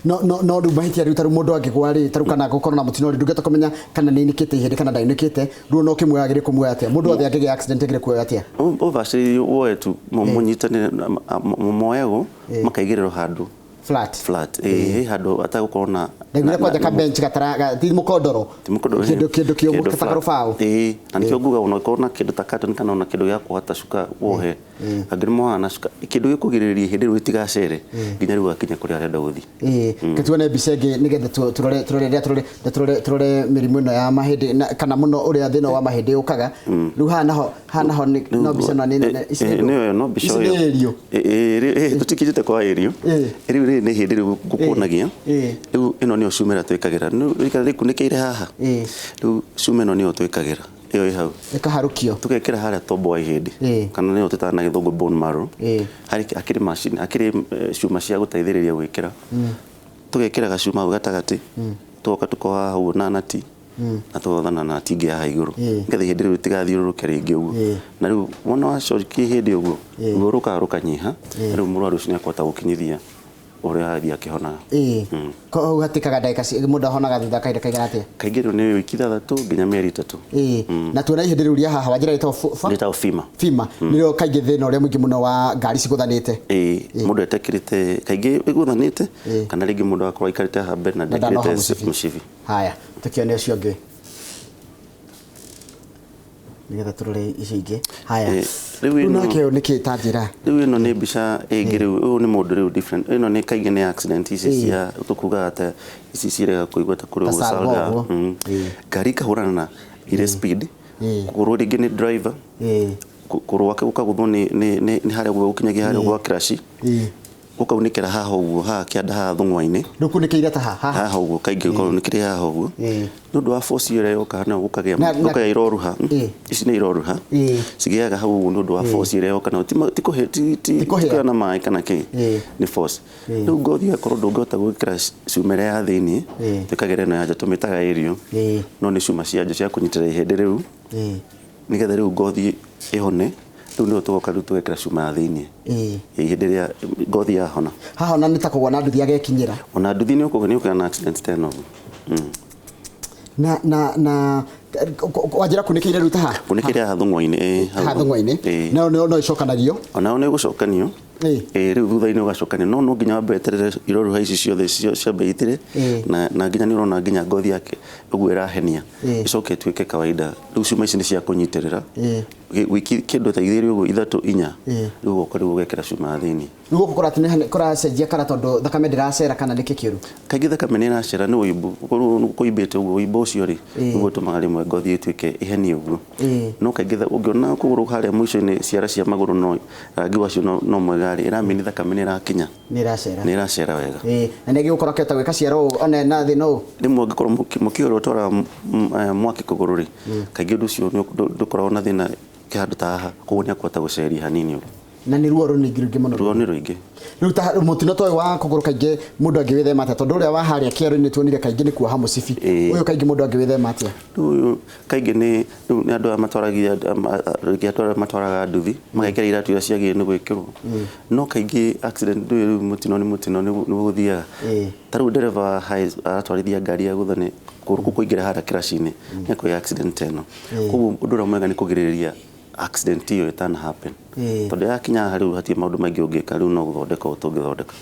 No no rĩu mahĩtia rĩu tarĩu mũndũ angĩgwa rĩ, tarĩu kana gũkorwo na mũtino rĩ, ndũngĩhota kũmenya kana nĩ ainĩkĩte ihĩndĩ kana ndainĩkĩte, rĩu no ũkĩmuoya agĩrĩire kũmuoya atĩa? Mũndũ wothe angĩgĩa accident agĩrĩire kuoya atĩa? Ũbacĩrĩire woe tu, mũnyitanĩre, moyagwo, makaigĩrĩrwo handũ flat. Flat. He handũ atagũkorwo na Ndaiguire kwanja ka bench gatara ti mũkondoro. Ti mũkondoro. Kĩndũ kĩũmũ ta karũbaũ. Na nĩkĩo nguga ona ũkorwo na kĩndũ ta carton kana ona kĩndũ gĩa kuoha ta cuka wohe. Angĩ nĩ mohaga na cuka. Kĩndũ gĩkũgirĩrĩria ihĩndĩ rĩu rĩtigacere nginya rĩu gakinya kũrĩa arenda gũthiĩ. Tuone mbica ĩngĩ nĩgetha tũrore mĩrimũ ĩno ya mahĩndĩ kana mũno ũrĩa thĩna wa mahĩndĩ ũkaga. Rĩu haha naho no mbica ĩno nĩ nene. Ici nĩ ĩrio. Tũtikĩnjĩte kwa ĩrio. Rĩu rĩrĩ nĩ ihĩndĩ rĩu ngũkuonagia. Rĩu ĩno nĩyo cuma ĩrĩa twĩkagĩra. Rĩu rĩkunĩkĩire haha. Rĩu cuma ĩno nĩyo twĩkagĩra. Ĩyo ĩ hau. Ĩkaharũkio. Tũgekĩra harĩa tombo wa ihĩndĩ. Kana nĩyo twĩtaga na gĩthũngũ bone marrow. Hakĩrĩ machine, hakĩrĩ cuma cia gũteithĩrĩria gwĩkĩra. Tũgekĩra gacuma hau gatagatĩ. Tũgoka tũkoha hau na nati. Na tũgotha na nati ĩngĩ haha igũrũ. Nĩgetha ihĩndĩ rĩu rĩtigathiũrũrũke rĩngĩ ũguo. Na rĩu wona wacokia ihĩndĩ ũguo, ruo rũkaga rũkanyiha, na rĩu mũrwaru ũcio nĩakũhota gũkinyithia ũrĩa athiĩ akĩhonaga. Koguo hatikaga ndagĩka mũndũ ahonaga thutha kahinda kaigana atĩa? Kaingĩ rĩu nĩ wiki 6 nginya mĩeri 3. Na tuona ihĩndĩ rĩu rĩa haha wanjĩra rĩtagwo femur. Femur nĩrĩo kaingĩ thĩna ũrĩa mũingĩ mũno wa ngari cigũthanĩte. Mũndũ etekĩrĩte kaingĩ ĩgũthanĩte kana rĩngĩ mũndũ akorwo aikarĩte haha mbere na ndekĩrĩte mũcibi. Haya, tũkĩone ũcio ũngĩ nĩgetha tũrore icio ingĩ. Haya, rĩu nake ũyũ nĩkĩ ta njĩra? Rĩu ĩno nĩ mbica ĩngĩ rĩu ũyũ nĩ mũndũ rĩu different. Ĩno nĩ kaingĩ nĩ accident ici cia tũkugaga ta ici cirega kũigua ta kũrĩ ũguo. Ngari ikahũrana na irĩ speed, kũgũrũ rĩngĩ nĩ driver, kũgũrũ gwake gũkagũthwo nĩ harĩa ũguo gũkinyagia harĩa gwa crash, gũkaunĩkĩra haha ũguo haha kĩanda haha thũng'wa-inĩ. Rũkunĩkĩire ta haha? Haha ũguo kaingĩ gũkaunĩkĩire haha ũguo. Nĩ ũndũ wa force ĩrĩa yoka nayo gũkagĩa iroruha. Ici nĩ iroruha cigĩaga hau ũguo nĩ ũndũ wa force ĩrĩa yoka nayo, ti kũhĩa na maĩ kana kĩ, nĩ force. Rĩu ngothi ĩgakorwo ndũngĩhota gwĩkĩra cuma ĩrĩa ya thĩiniĩ, twĩkagĩra ĩno ya nja tũmĩtaga aerial, no nĩ cuma cia nja cia kũnyitĩrĩra ihĩndĩ rĩu nĩgetha rĩu ngothi ĩhone. Rĩu nĩho tũgoka rĩu tũgekĩra cuma ya thĩiniĩ ihĩndĩ rĩa ngothi yahona. Haha ona nĩ ta kũgwa na nduthi agekinyĩra. Ona nduthi nĩ ũkũgĩa na accident ta ĩno. Na wanjĩra kunĩkĩire rĩu ta haha? Kunĩkĩire haha thũng'wa-inĩ. Haha thũng'wa-inĩ. No no ĩcokanagio? Onao nĩ ĩgũcokanio. Rĩu thutha-inĩ ũgacokanio, no no nginya wambe weterere iroruha ici ciothe ciambe itire, na nginya nĩ ũrona nginya ngothi yake ũguo ĩrahenia ĩcoke ĩtuĩke kawaida. Rĩu cuma ici nĩ cia kũnyitĩrĩra wiki kĩndũ ta 2 ũguo 3 4, rĩu ũgoka rĩu ũgekĩra cuma ya thĩiniĩ. Rĩu gũkũ kũracenjia kara tondũ thakame ndĩracera kana nĩkĩ kĩũru? Kaingĩ thakame nĩ ĩracera nĩ ũimbu, ũkorwo kũimbĩte ũguo ũimbo ũcio rĩ nĩguo ũtũmaga rĩmwe ngothi ĩtuĩke ĩhenie ũguo. No kaingĩ ũngĩona kũgũrũ harĩa mũico-inĩ ciara cia magũrũ no rangi wacio no mwega rĩ, ĩramini thakame nĩ ĩrakinya. Nĩ ĩracera. Nĩ ĩracera wega. Na nĩ gĩgũkorwo akĩhota gwĩka ciara ũũ ona ena thĩna ũũ? Rĩmwe ũngĩkorwo mũkinya ũrĩa ũtwaraga mwaki kũgũrũ rĩ, kaingĩ ũndũ ũcio ndũkoragwo na thĩna kĩhandũ ta haha, koguo nĩ akũhota gũceria hanini ũguo. Na nĩ ruo rũningĩ rũingĩ mũno. Ruo nĩ rũingĩ. Rĩu ta mũtino ta ũyũ wa kũgũrũ kaingĩ mũndũ angĩwĩthema atĩa? Tondũ ũrĩa wa harĩa kĩero-inĩ tuonire kaingĩ nĩ kuoha mũcibi. Ũyũ kaingĩ mũndũ angĩwĩthema atĩa? Rĩu ũyũ kaingĩ nĩ andũ aya matwaragia rĩngĩ andũ arĩa matwaraga nduthi magekĩra iratũ iria ciagĩrĩire nĩ gwĩkĩrwo. No kaingĩ accident ndũyũ rĩu mũtino nĩ mũtino nĩ gũthiaga. Ta rĩu ndereba aratwarithia ngari ya gũtha nĩ kũgũrũ kũu kũingĩra harĩa crash-inĩ nĩ kũgĩa accident ĩno. Koguo ũndũ ũrĩa mwega nĩ kũgirĩrĩria accident ĩyo ĩtana happen. Tondũ yakinya haha rĩu hatirĩ maũndũ maingĩ ũngĩka, rĩu no gũthondeka tũngĩthondeka.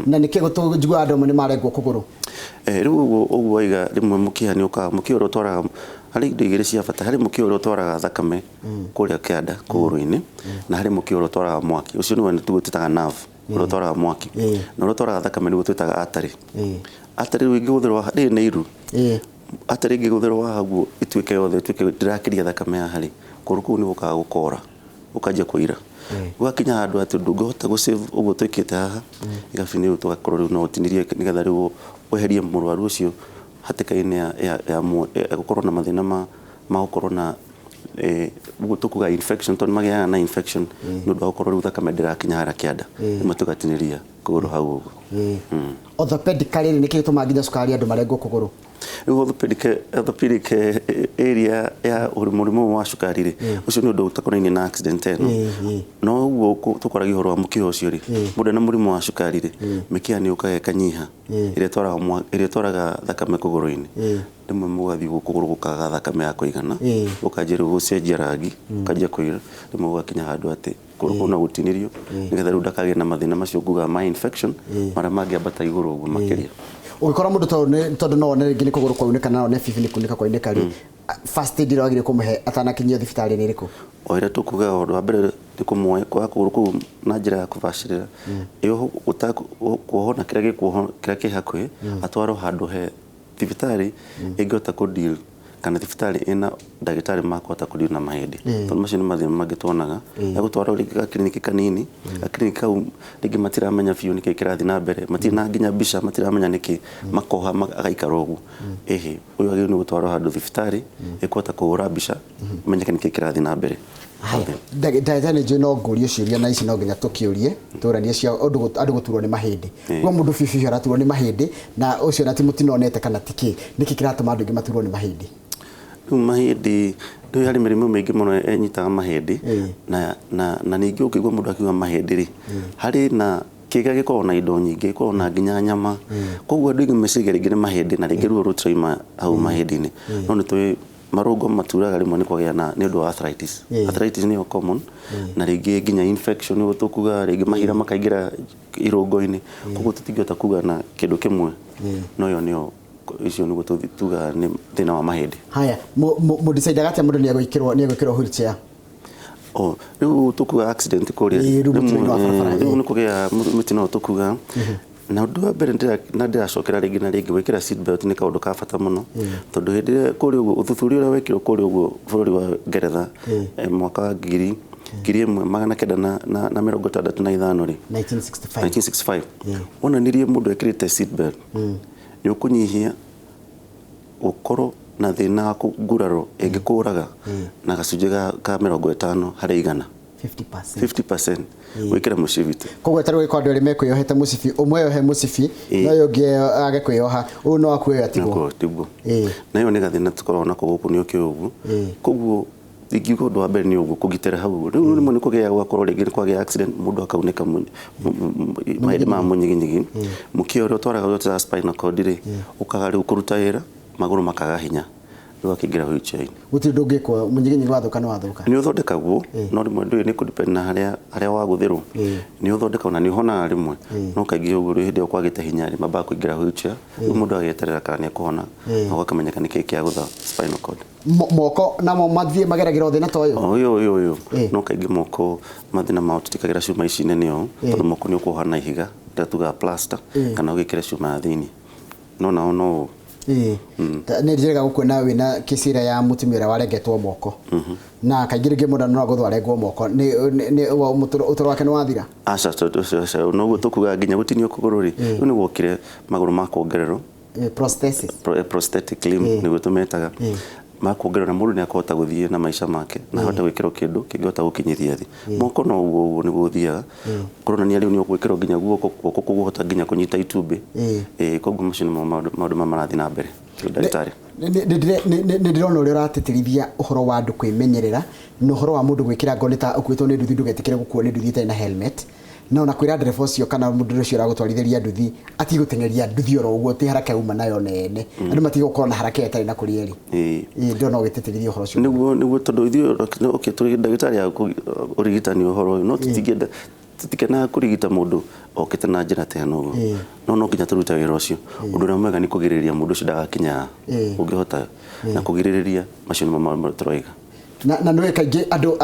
Na nĩkĩ njiguaga andũ amwe nĩ marengwo kũgũrũ? Rĩu ũguo waiga rĩmwe mũkiha nĩ ũkaga, mũkiha ũrĩa ũtwaraga harĩ indo igĩrĩ cia bata, harĩ mũkiha ũrĩa ũtwaraga thakame kũrĩa kĩanda kũgũrũ-inĩ, na harĩ mũkiha ũrĩa ũtwaraga mwaki, ũcio nĩwe twĩtaga nerve, ũrĩa ũtwaraga mwaki, na ũrĩa ũtwaraga thakame nĩguo twĩtaga artery. Artery rĩu ĩngĩgũthĩrwo rĩrĩ nĩ iru. Artery ĩngĩgũthĩrwo haha ũguo ĩtuĩke yothe ĩtuĩke ndĩrakĩria thakame haha rĩ, kũgũrũ kũu nĩ gũkaga gũkora, ũkanjia kũira. Gwakinya handũ atĩ ndũngĩhota gũ-save ũguo twĩkĩte haha, igabi nĩ tũgakorwo rĩu no ũtinirie nĩgetha rĩu weherie mũrwaru ũcio hatĩka-inĩ ya gũkorwo na mathĩna ma gũkorwo na ũguo tũkuga infection, tondũ magĩaga na infection nĩ ũndũ wa gũkorwo rĩu thakame ndĩrakinya harĩa kĩanda, rĩmwe tũgatinĩria kũgũrũ hau ũguo. Orthopedically nĩkĩ gĩtũmaga nginya cukari andũ marengwo kũgũrũ? Rĩu orthopedic area ya mũrimũ wa cukari rĩ, ũcio nĩ ũndũ ũtakonainie na accident ĩno. No ũguo tũkwaragia ũhoro wa mũkiha ũcio rĩ, mũndũ ena mũrimũ wa cukari rĩ, mĩkiha nĩ yũkaga ĩkanyiha ĩrĩa ĩtwaraga thakame kũgũrũ-inĩ. Rĩmwe mũgathiĩ kũgũrũ gũkaga thakame ya kũigana, gũkanjia rĩu gũcenjia rangi, gũkanjia kũira, rĩmwe gũgakinya handũ atĩ kũgũrũ kũu no gũtinĩrio nĩgetha rĩu ndakagĩe na mathĩna macio ngugaga ma infection marĩa mangĩambata igũrũ ũguo makĩria. Ũngĩkora mũndũ tondũ no one rĩngĩ nĩ kũgũrũ kwaunĩka na one bibi nĩ kunĩka kwaunĩka rĩ, first aid ĩrĩa wagĩrĩirwo kũmũhe atanakinyio thibitarĩ nĩ ĩrĩkũ? O ĩrĩa tũkugaga ũndũ wa mbere nĩ kũmuoya kuoya kũgũrũ kũu na njĩra ya kũbacĩrĩra, kuohwo na kĩrĩa gĩkuohwo kĩrĩa kĩ hakuhĩ, atwarwo handũ he thibitarĩ ĩngĩhota kũ-deal kana thibitarĩ ĩna ndagĩtarĩ makũhota kũ-deal na mahĩndĩ. Tondũ macio nĩ mathĩna mangĩ tuonaga. Egũtwarwo rĩngĩ gakiriniki kanini, gakiriniki kau rĩngĩ matiramenya biũ nĩkĩ kĩrathiĩ na mbere, matirĩ na nginya mbica, matiramenya nĩkĩ, makoha agaikara ũguo. Ĩhĩ, ũyũ agĩrĩirwo nĩ gũtwarwo handũ thibitarĩ ĩkũhota kũhũra mbica, menyeke nĩkĩ kĩrathiĩ na mbere. Ndagĩtarĩ nĩ njũĩ no ngũrie ciũria na ici no nginya tũkĩũrie tũranie cia andũ gũturwo nĩ mahĩndĩ. Kwa mũndũ biũ biũ araturwo nĩ mahĩndĩ na ũcio na ti mũtino onete kana ti kĩ, nĩkĩ kĩratũma andũ aingĩ maturwo nĩ mahĩndĩ? Rĩu mahĩndĩ, rĩu harĩ mĩrimũ mĩingĩ mũno ĩnyitaga mahĩndĩ, na ningĩ ũngĩigua mũndũ akiuga mahĩndĩ rĩ, harĩ na Kĩga gĩkoragwo na indo nyingĩ, gĩkoragwo na nginya nyama. Koguo andũ aingĩ meciria rĩngĩ nĩ mahĩndĩ na rĩngĩ ruo rũtirauma hau mahĩndĩ-inĩ. No nĩ tũĩ marũngo maturaga rĩmwe nĩ kũgĩa na nĩ ũndũ wa arthritis. Arthritis nĩyo common na rĩngĩ nginya infection nĩguo tũkuga rĩngĩ mahira makaingĩra irũngo-inĩ. Koguo tũtingĩhota kuga na kĩndũ kĩmwe. No ĩyo nĩyo icio nĩguo tugaga nĩ thĩna wa mahĩndĩ. Haya, mũdecidaga atĩa mũndũ nĩ egwĩkĩrwo wheelchair? Oh, rĩu tũkuga accident kũrĩa. Rĩu mũtino-inĩ wa barabara, Rĩu nĩ kũgĩa mĩtino tũkuga. Na ũndũ wa mbere na ndĩracokera rĩngĩ na rĩngĩ gwĩkĩra seat belt nĩ kaũndũ ka bata mũno. Tondũ hĩndĩ ĩrĩa kũrĩa ũguo ũthuthuria ũrĩa wekirwo kũrĩa ũguo bũrũri wa Ngeretha mwaka wa 1965 rĩ, 1965. 1965 wonanirie mũndũ ekĩrĩte seat belt nĩ ũkũnyihia gũkorwo na thĩna wa nguraro ĩngĩkũraga na gacunjĩ ka 50 harĩ igana. 50%. 50% gwĩkĩra mũcibi tu. Koguo ta rĩu andũ erĩ mekwĩyohete mũcibi, ũmwe yohe mũcibi na ũyũ ũngĩ age kwĩyoha, ũyũ no akue ũyũ atigwo. Nako tiguo. Na ĩyo nĩ gathĩna tũkoragwo nako gũkũ nĩ ũkĩũĩ ũguo. Koguo ingiuga ũndũ wa mbere nĩ ũguo kũgitĩra hau. Rĩu rĩmwe nĩ kũgĩa gũgakorwo rĩngĩ nĩ kwagĩa accident mũndũ akaunĩka mahĩndĩ ma mũnyiginyigi. Mũkiha ũrĩa ũtwaraga ũrĩa spinal cord rĩ, ũkaga rĩu kũruta wĩra, magũrũ makaga hinya. Rĩu akĩingĩra wheelchair-inĩ. Gũtirĩ ũndũ ũngĩkwo, mũnyiginyigi wathũka nĩ wathũka. Nĩ ũthondekagwo, no rĩmwe ndũĩ nĩ kũ-depend na harĩa wagũthĩrwo. Nĩ ũthondekagwo na nĩ ũhonaga rĩmwe. No kaingĩ ũguo hĩndĩ ĩyo kwagĩte hinya rĩ, mambaga kũingĩra wheelchair. Rĩu mũndũ ageterera kana nĩ ekũhona na gũkamenyeka nĩkĩĩ kĩagũtha spinal cord. Moko namo mathiĩ mageragĩra o thĩna ta ũyũ? Ũyũ ũyũ ũyũ. No kaingĩ moko mathĩna mao tũtikagĩra cuma ici nene ũũ, tondũ moko nĩ ũkuoha na ihiga rĩrĩa tugaga plaster kana ũgĩkĩre cuma ya thĩinĩ. No nao no Nĩ njĩrĩga gũkuona wĩna kĩcira ya mũtumia ũrĩa warengetwo moko. Na kaingĩ rĩngĩ mũndũ no agũthwo arengwo moko nĩ ũtũro wake nĩ wathira. Aca, tondũ ũcio aca, noguo tũkugaga nginya gũtinio kũgũrũ rĩ, rĩu nĩ gwokire magũrũ ma kuongererwo. Prosthesis. Prosthetic limb nĩguo tũmetaga. Ma kuongererwo na mũndũ nĩ akũhota gũthiĩ na maica make na ahote gwĩkĩrwo kĩndũ kĩngĩhota gũkinyithia thĩ. Moko no ũguo ũguo nĩguo ũthiaga. Kũronania rĩu nĩ ũgwĩkĩrwo nginya guoko, guoko kũgũhota nginya kũnyita itumbĩ. Koguo macio nĩmo maũndũ marĩa marathiĩ na mbere. Ndagĩtarĩ. Nĩ ndĩrona ũrĩa ũratĩtĩrithia ũhoro wa andũ kwĩmenyerera na ũhoro wa mũndũ gwĩkĩra ngo nĩ ta ũkuĩtwo nĩ nduthi ndũgetĩkĩre gũkuo nĩ nduthi ĩtarĩ na helmet. Na ona kwĩra ndereba ũcio kana mũndũ ũcio ũragũtwarithĩria nduthi atige gũteng'eria nduthi oro ũguo ti haraka yauma nayo nene. Andũ matige gũkorwo na haraka ĩyo ĩtarĩ na kũrĩa ĩrĩ. Ndĩrona ũgĩtĩtĩrithia ũhoro ũcio. Nĩguo tondũ ithuĩ okay tũrĩ ndagĩtarĩ ya ũrigitani ũhoro ũyũ no tũtingĩenda tũtikenaga kũrigita mũndũ okĩte na njĩra ta ĩno ũguo. No nginya tũrute wĩra ũcio. Ũndũ ũrĩa mwega nĩ kũgirĩrĩria mũndũ ũcio ndagakinya ũngĩhota na kũgirĩrĩria macio nĩmo maũndũ tũroiga. Na nĩũĩ kaingĩ andũ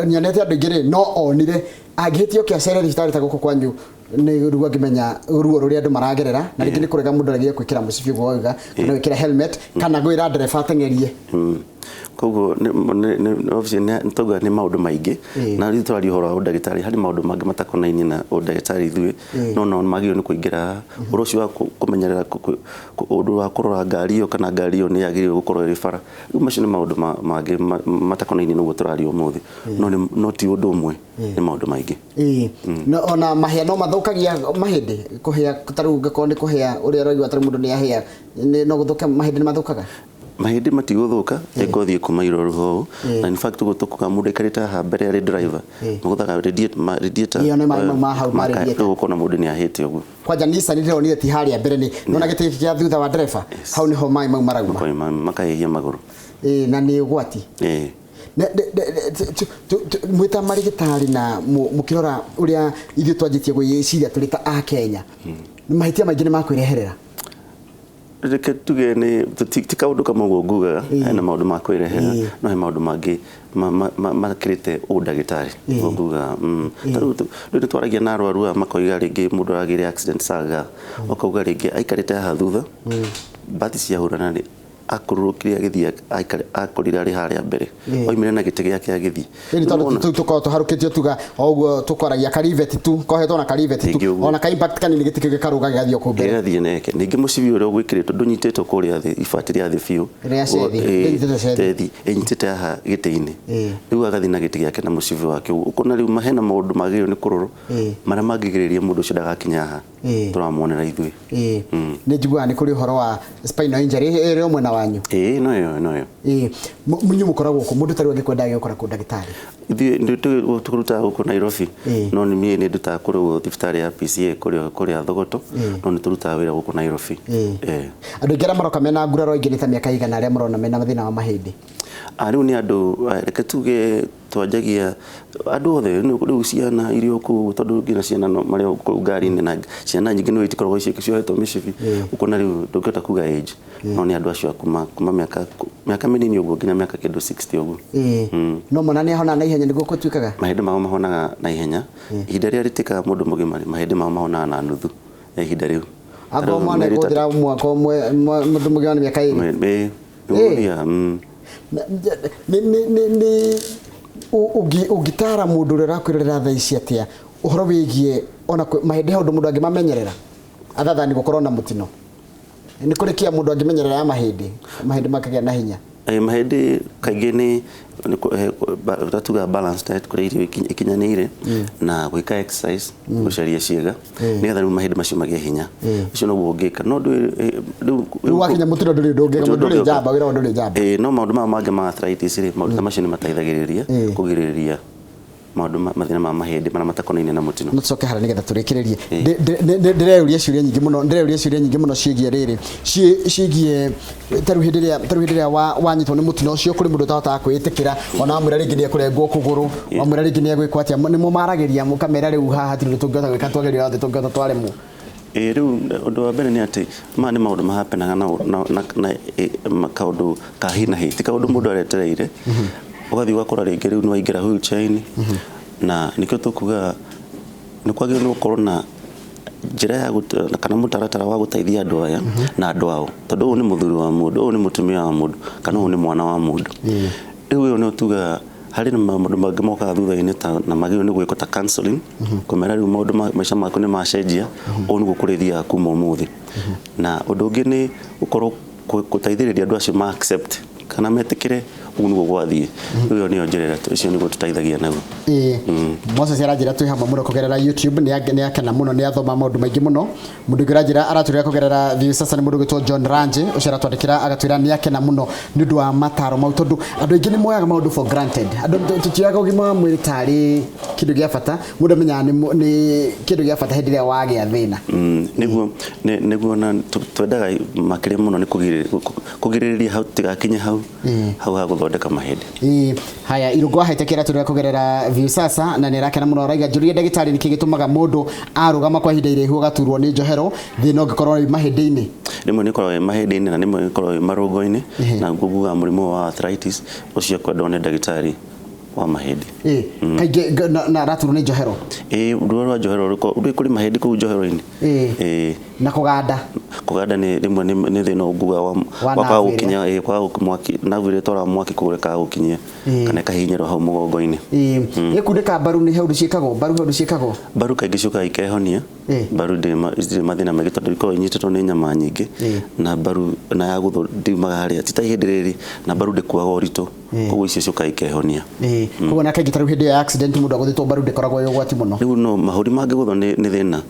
nyonete andũ aingĩ rĩ no onire angĩhĩtia oke acere thibitarĩ ta gũkũ kwanyu nĩ ruo angĩmenya ruo rũrĩa andũ maragerera na rĩngĩ nĩ kũrega mũndũ aregire gwĩkĩra mũcibi ũguo wauga kana gwĩkĩra helmet kana gwĩra ndereba ateng'erie. Koguo nĩ tauga nĩ maũndũ maingĩ na rĩu tũraria ũhoro wa ũndagĩtarĩ harĩ maũndũ mangĩ matakonainie na ũndagĩtarĩ ithuĩ no nao magĩrĩirwo nĩ kũingĩra ũhoro ũcio wa kũmenyerera ũndũ wa kũrora ngari ĩyo kana ngari ĩyo nĩ yagĩrĩirwo gũkorwo ĩrĩ bara. Rĩu macio nĩ maũndũ mangĩ matakonainie na ũguo tũraria ũmũthĩ no ti ũndũ ũmwe, nĩ maũndũ maingĩ. No ona mahĩa no mathũkagia mahĩndĩ kũhĩa ta rĩu ũngĩkorwo nĩ kũhĩa ũrĩa ũraigua ta rĩu mũndũ nĩ ahĩa no gũthũka mahĩndĩ nĩ mathũkaga? Mahĩndĩ matigũthũka ĩngothiĩ kuma iroru ũũ na in fact ũguo tũkuga mũndũ aikarĩte haha mbere arĩ driver magũthaga radiator. Ĩyo nĩ maĩ mau ma hau ma radiator. Rĩu ũkona mũndũ nĩ ahĩte ũguo. Kwanja Nissan ndĩronire ti harĩa mbere nĩ nona gĩtĩ gĩkĩ gĩa thutha wa ndereba hau nĩho maĩ mau marauma. Makahĩhia magũrũ. Na nĩ ũgwati. Mwĩta marĩgĩtarĩ na mũkĩrora ũrĩa ithuĩ twanjĩtie gwĩciria tũrĩ ta a Kenya mahĩtia maingĩ nĩ makwĩreherera. Reke tuge nĩ ti kaũndũ kamwe ũguo ngugaga hena maũndũ ma kwĩrehera no he maũndũ mangĩ makĩrĩte ũndagĩtarĩ ũguo ngugaga. Ta rĩu rĩu nĩtwaragia na arwaru aya makoiga rĩngĩ mũndũ aragĩire accident Saga ũkauga rĩngĩ aikarĩte haha thutha mbathi ciahũrana rĩ akururukire agĩthiĩ akorire arĩ harĩa mbere oimire na gĩtĩ gĩake agĩthiĩ. Ĩni tondũ tũu tũkoragwo tũharũkĩtio tuga o ũguo tũkwaragia kariveti tu kohetwo na kariveti tu ona ka impact kanini gĩtĩ kĩu gĩkarũga gĩgathiĩ o kũu mbere. Gĩgathiĩ neke ningĩ mũcibi ũrĩa ũgwĩkĩrĩtwo ndũnyitĩtwo kũrĩa thĩ ibati rĩa thĩ biũ Rĩa cethi, ndũnyitĩtwo cethi. Tethi ĩnyitĩte haha gĩtĩ-inĩ rĩu agathiĩ na gĩtĩ gĩake na mũcibi wake ũguo ũkona rĩu hena maũndũ magĩrĩirwo nĩ kũrorwo marĩa mangĩgirĩrĩria mũndũ ũcio ndagakinya haha tũramuonera ithuĩ. Nĩ njiguaga nĩ kũrĩ ũhoro wa spinal injury ĩrĩ o mwena wa wanyu. Ĩĩ no yo no yo. Ĩĩ munyu mukoragwo kũ mũndũ tarĩ angĩkwenda agĩũkora kũ ndagĩtarĩ? Ithuĩ tũrutaga gũkũ Nairobi no nĩ niĩ ndutaga kũrĩa thibitarĩ ya PCA kũrĩa Thogoto no nĩ tũrutaga wĩra gũkũ Nairobi. Andũ aingĩ arĩa maroka mena nguraro aingĩ nĩ ta mĩaka igana arĩa marona mena mathĩna wa mahĩndĩ. Rĩu nĩ andũ reke tuge twanjagia andũ othe rĩu ciana iria kũu tondũ nginya ciana no marĩ kũu ngari-inĩ na ciana nyingĩ nĩ itikoragwo ciohetwo mĩcibi ũkona rĩu ndũngĩhota kuga age no nĩ andũ acio kuma mĩaka mĩnini ũguo nginya mĩaka kĩndũ 60 ũguo. No mona nĩ ahona na ihenya nĩguo gũtuĩkaga? Mahĩndĩ mao mahonaga na ihenya ihinda rĩrĩa rĩtĩkaga mũndũ mũgima mahĩndĩ mao mahonaga na nuthu ya ihinda rĩu. Angorwo mwana ekũhũthĩra mwaka ũmwe mũndũ mũgima nĩ mĩaka ĩrĩ. Nĩ ũngĩtara mũndũ ũrĩa ũrakwĩrorera thaa ici atĩa ũhoro wĩgiĩ ona mahĩndĩ he ũndũ mũndũ angĩmamenyerera athathani gũkorwo na mũtino nĩ kũrĩ kĩa mũndũ angĩmenyerera ya mahĩndĩ mahĩndĩ makagĩa na hinya? Mahĩndĩ kaingĩ nĩ tatuga balanced diet kũrĩa irio ikinyanĩire na gwĩka exercise gũcaria ciĩga nĩgetha rĩu mahĩndĩ macio magĩe hinya ũcio noguo ũngĩka no rĩu wakinya mũtino ndũrĩ ũndũ ũngĩka ndũrĩ njamba wĩra ndũrĩ njamba. No maũndũ maya mangĩ ma arthritis rĩ maũndũ ta macio nĩ mateithagĩrĩria kũgirĩrĩria maũndũ mathĩna ma mahĩndĩ marĩa matakonainie na mũtino. No tũcoke harĩa nĩgetha tũrĩkĩrĩrie. Ndĩreyũria ciũria nyingĩ mũno ndĩreyũria ciũria nyingĩ mũno ciĩgiĩ rĩrĩ ciĩgiĩ tarĩu hĩndĩ ĩrĩa wanyitwo nĩ mũtino ũcio kũrĩ mũndũ ũtahotaga kwĩĩtĩkĩra ona wamwĩra rĩngĩ nĩ ekũrengwo kũgũrũ wamwĩra rĩngĩ nĩ egwĩkwo atĩa nĩ mũmaragĩria mũkamera rĩu haha hatirĩ ũndũ tũngĩhota gwĩka twageria othe tũngĩhota twaremwo. Rĩu ũndũ wa mbere nĩ atĩ maya nĩ maũndũ mahapenaga na kaũndũ ka hi na hi ti kaũndũ mũndũ aretereire ũgathiĩ ũgakora rĩngĩ rĩu nĩ waingĩra wheelchair-inĩ na nĩkĩo tũkugaga nĩ kwagĩrĩirwo nĩ gũkorwo na njĩra ya kana mũtaratara wa gũteithia andũ aya na andũ ao tondũ ũyũ nĩ mũthuri wa mũndũ ũyũ nĩ mũtumia wa mũndũ kana ũyũ nĩ mwana wa mũndũ. Rĩu ĩyo nĩyo tugaga harĩ na maũndũ mangĩ mokaga thutha-inĩ na magĩrĩirwo nĩ gwĩkwo ta counseling kũmera rĩu maũndũ maica maku nĩ macenjia ũũ nĩguo kũrĩthiaga kuma ũmũthĩ. Na ũndũ ũngĩ nĩ gũkorwo gũteithĩrĩria andũ acio ma accept kana metĩkĩre ũguo nĩguo gwathiĩ. Rĩu ĩyo nĩyo njĩra ĩrĩa ũcio nĩguo tũteithagia naguo. Moses aranjĩra twĩ hamwe mũno kũgerera YouTube nĩ akena mũno nĩ athoma maũndũ maingĩ mũno. Mũndũ ũngĩ ũranjĩra aratwĩra kũgerera Viusasa nĩ mũndũ ũgwĩtwo John Range ũcio aratwandĩkĩra agatwĩra nĩ akena mũno nĩ ũndũ wa mataro mau tondũ andũ aingĩ nĩ moyaga maũndũ for granted. Andũ tũtioyaga ũgima wa mwĩrĩ tarĩ kĩndũ gĩa bata mũndũ amenyaga nĩ kĩndũ gĩa bata hĩndĩ ĩrĩa wagĩa thĩna. Nĩguo na twendaga makĩria mũno nĩ kũgirĩrĩria hau tũtigakinye hau hau ha gũthondeka mahĩndĩ. Haya Irũngũ ahetĩkĩra tũrĩa kũgerera Viusasa na nĩ arakena mũno araiga njũrie ndagĩtarĩ nĩkĩ gĩtũmaga mũndũ arũgama kwa ihinda iraihu agaturwo nĩ njohero thĩna ũngĩkorwo wĩ mahĩndĩ-inĩ. Rĩmwe nĩ ũkoragwo wĩ mahĩndĩ-inĩ na rĩmwe ũkoragwo wĩ marũngo-inĩ na ngugaga mũrimũ wa arthritis ũcio kwendwo nĩ ndagĩtarĩ wa mahĩndĩ. Kaingĩ na araturwo nĩ njohero. Ruo rwa njohero rũrĩ kũrĩ mahĩndĩ kũu njohero-inĩ. Na kũganda. Kũganda nĩ rĩmwe nĩ thĩna ũnguga wa kwaga gũkinya kwaga mwaki nerve ĩrĩa ĩtwaraga mwaki kũgũrũ ĩkaga gũkinyia kana ĩkahihinyĩrwo hau mũgongo-inĩ. Ĩkundĩka mbaru nĩ he ũndũ ciĩkagwo mbaru he ũndũ ciĩkagwo. Mbaru kaingĩ ciũkaga ikehonia mbaru ndirĩ mathĩna maingĩ tondũ ikoragwo inyitĩtwo nĩ nyama nyingĩ na mbaru na ya gũthwo ndiumaga harĩa ti ta ihĩndĩ rĩrĩ na mbaru ndĩkuaga ũritũ koguo icio ciũkaga ikehonia. Koguo na kaingĩ ta rĩu hĩndĩ ya accident mũndũ agũthĩtwo mbaru ndĩkoragwo ĩ ũgwati mũno. Rĩu no mahũri mangĩgũthwo nĩ thĩna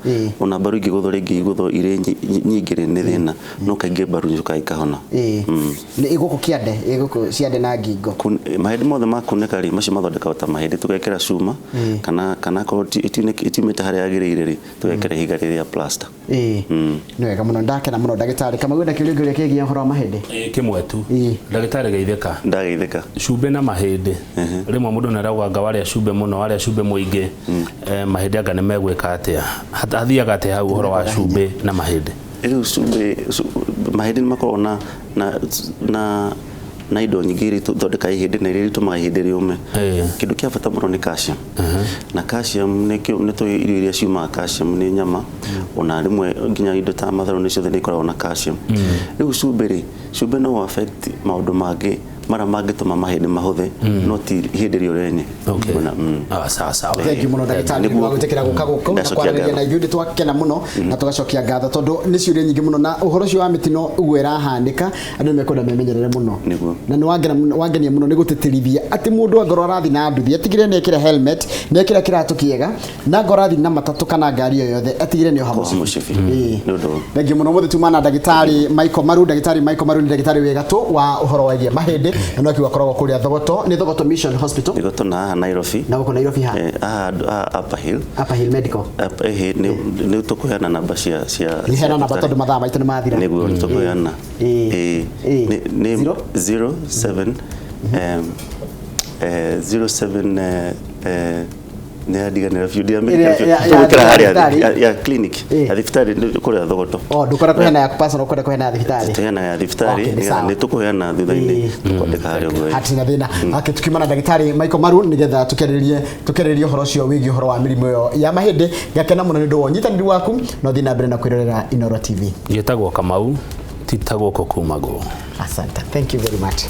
ona mbaru ingĩgũthwo rĩngĩ igũthwo irĩ nyingĩ rĩ nĩ thĩna no kaingĩ mbaru ciũkaga ikahona. Nĩ gũkũ kĩande gũkũ ciande na ngingo. Mahĩndĩ mothe makunĩka rĩ macio mathondekagwo ta mahĩndĩ tũgekĩra cuma kana akorwo itiumĩte harĩa yagĩrĩire rĩ tũgekĩra ihiga rĩrĩa plaster. Nĩ wega mũno ndakena mũno ndagĩtarĩ Kamau enda kĩũria kĩrĩa kĩgiĩ ũhoro wa mahĩndĩ. Kĩmwe tu ndagĩtarĩ geithĩka. Ndageithĩka. Cumbĩ na mahĩndĩ rĩmwe mũndũ nĩ arauga anga warĩa cumbĩ mũno warĩa cumbĩ mũingĩ mahĩndĩ anga nĩ megwĩka atĩa hathiaga atĩa hau ũhoro wa cumbĩ na mahĩndĩ? Rĩu cumbĩ mahĩndĩ nĩ makoragwo na indo nyingĩ iria ithondekaga ihĩndĩ na iria itũmaga ihĩndĩ rĩũme. Kĩndũ kĩa bata mũno nĩ calcium. Na calcium nĩ tũĩ irio iria ciumaga calcium nĩ nyama ona rĩmwe nginya indo ta matharũ nĩ ciothe nĩ ikoragwo na calcium. Rĩu cumbĩ rĩ cumbĩ no affect maũndũ mangĩ Marĩa mangĩtũma mahĩndĩ mahũthe, no ti ihĩndĩ rĩo rĩenye. Okay. Ona, Sawa sawa. Thank you muno, ndagĩtarĩ, nĩ wa gwĩtĩkĩra gũka gũkũ na Ndacokia kwaranĩria ngatho. na ithuĩ. Nĩ twakena mũno na tũgacokia ngatho, tondũ nĩ ciũria nyingĩ mũno, na ũhoro ũcio wa mĩtino ũguo ĩrahanĩka, andũ nĩ mekwenda memenyerere mũno. Nĩguo. Na nĩ wangenia mũno nĩ gũtĩtĩrithia atĩ mũndũ angorwo arathiĩ na nduthi atigĩrĩre nĩ ekĩra helmet, nĩ ekĩra kĩratũ kĩega, na angorwo arathiĩ na matatũ kana ngari o yothe atigĩrĩre nĩ oha Koha mũcibi. mũcibi. Ĩĩ. Nĩ ũndũ Thengiũ mũno. Mũthĩ tuma na ndagĩtarĩ Michael Maru. Ndagĩtarĩ Michael Maru nĩ ndagĩtarĩ wĩ gatũ wa ũhoro wĩgiĩ mahĩndĩ, na no akiuga akoragwo kũrĩa Thogoto, nĩ Thogoto Mission Hospital. Thogoto na haha Nairobi. Na gũkũ Nairobi ha? Haha Upper Hill. Upper Hill Medical. Nĩ tũkũheana namba cia Nĩ heana namba thibitarĩ. tondũ mathaa maitũ nĩ mathira. Nĩguo, nĩ tũkũheana. Nĩ Zero? 07 07 nĩ yandiganĩra biũ, ndiamenyera Ĩrĩa biũ. ya Tũgwĩkĩra harĩa thibitarĩ? ya clinic ya thibitarĩ nĩ kũrĩa Thogoto. Oh, ndũkwenda kũheana yaku personal, ũkwenda kũheana ya thibitarĩ? Tũheana ya thibitarĩ. Okay, nĩ Nĩgetha sawa. nĩ tũkũheana thutha-inĩ, tũkwandĩka harĩa ũguo. Hatirĩ na thĩna. Ake tukiuma na ndagĩtarĩ Michael Maru nĩgetha tũkĩarĩrĩrie ũhoro ũcio wĩgiĩ ũhoro wa mĩrimũ ĩyo ya mahĩndĩ. Ngakena mũno nĩ ũndũ wa ũnyitanĩri waku, no thiĩ na mbere na kwĩrorera Inooro TV. Njĩtagwo Kamau, ti ta gũkũ kumagwo. Asante, thank you very much.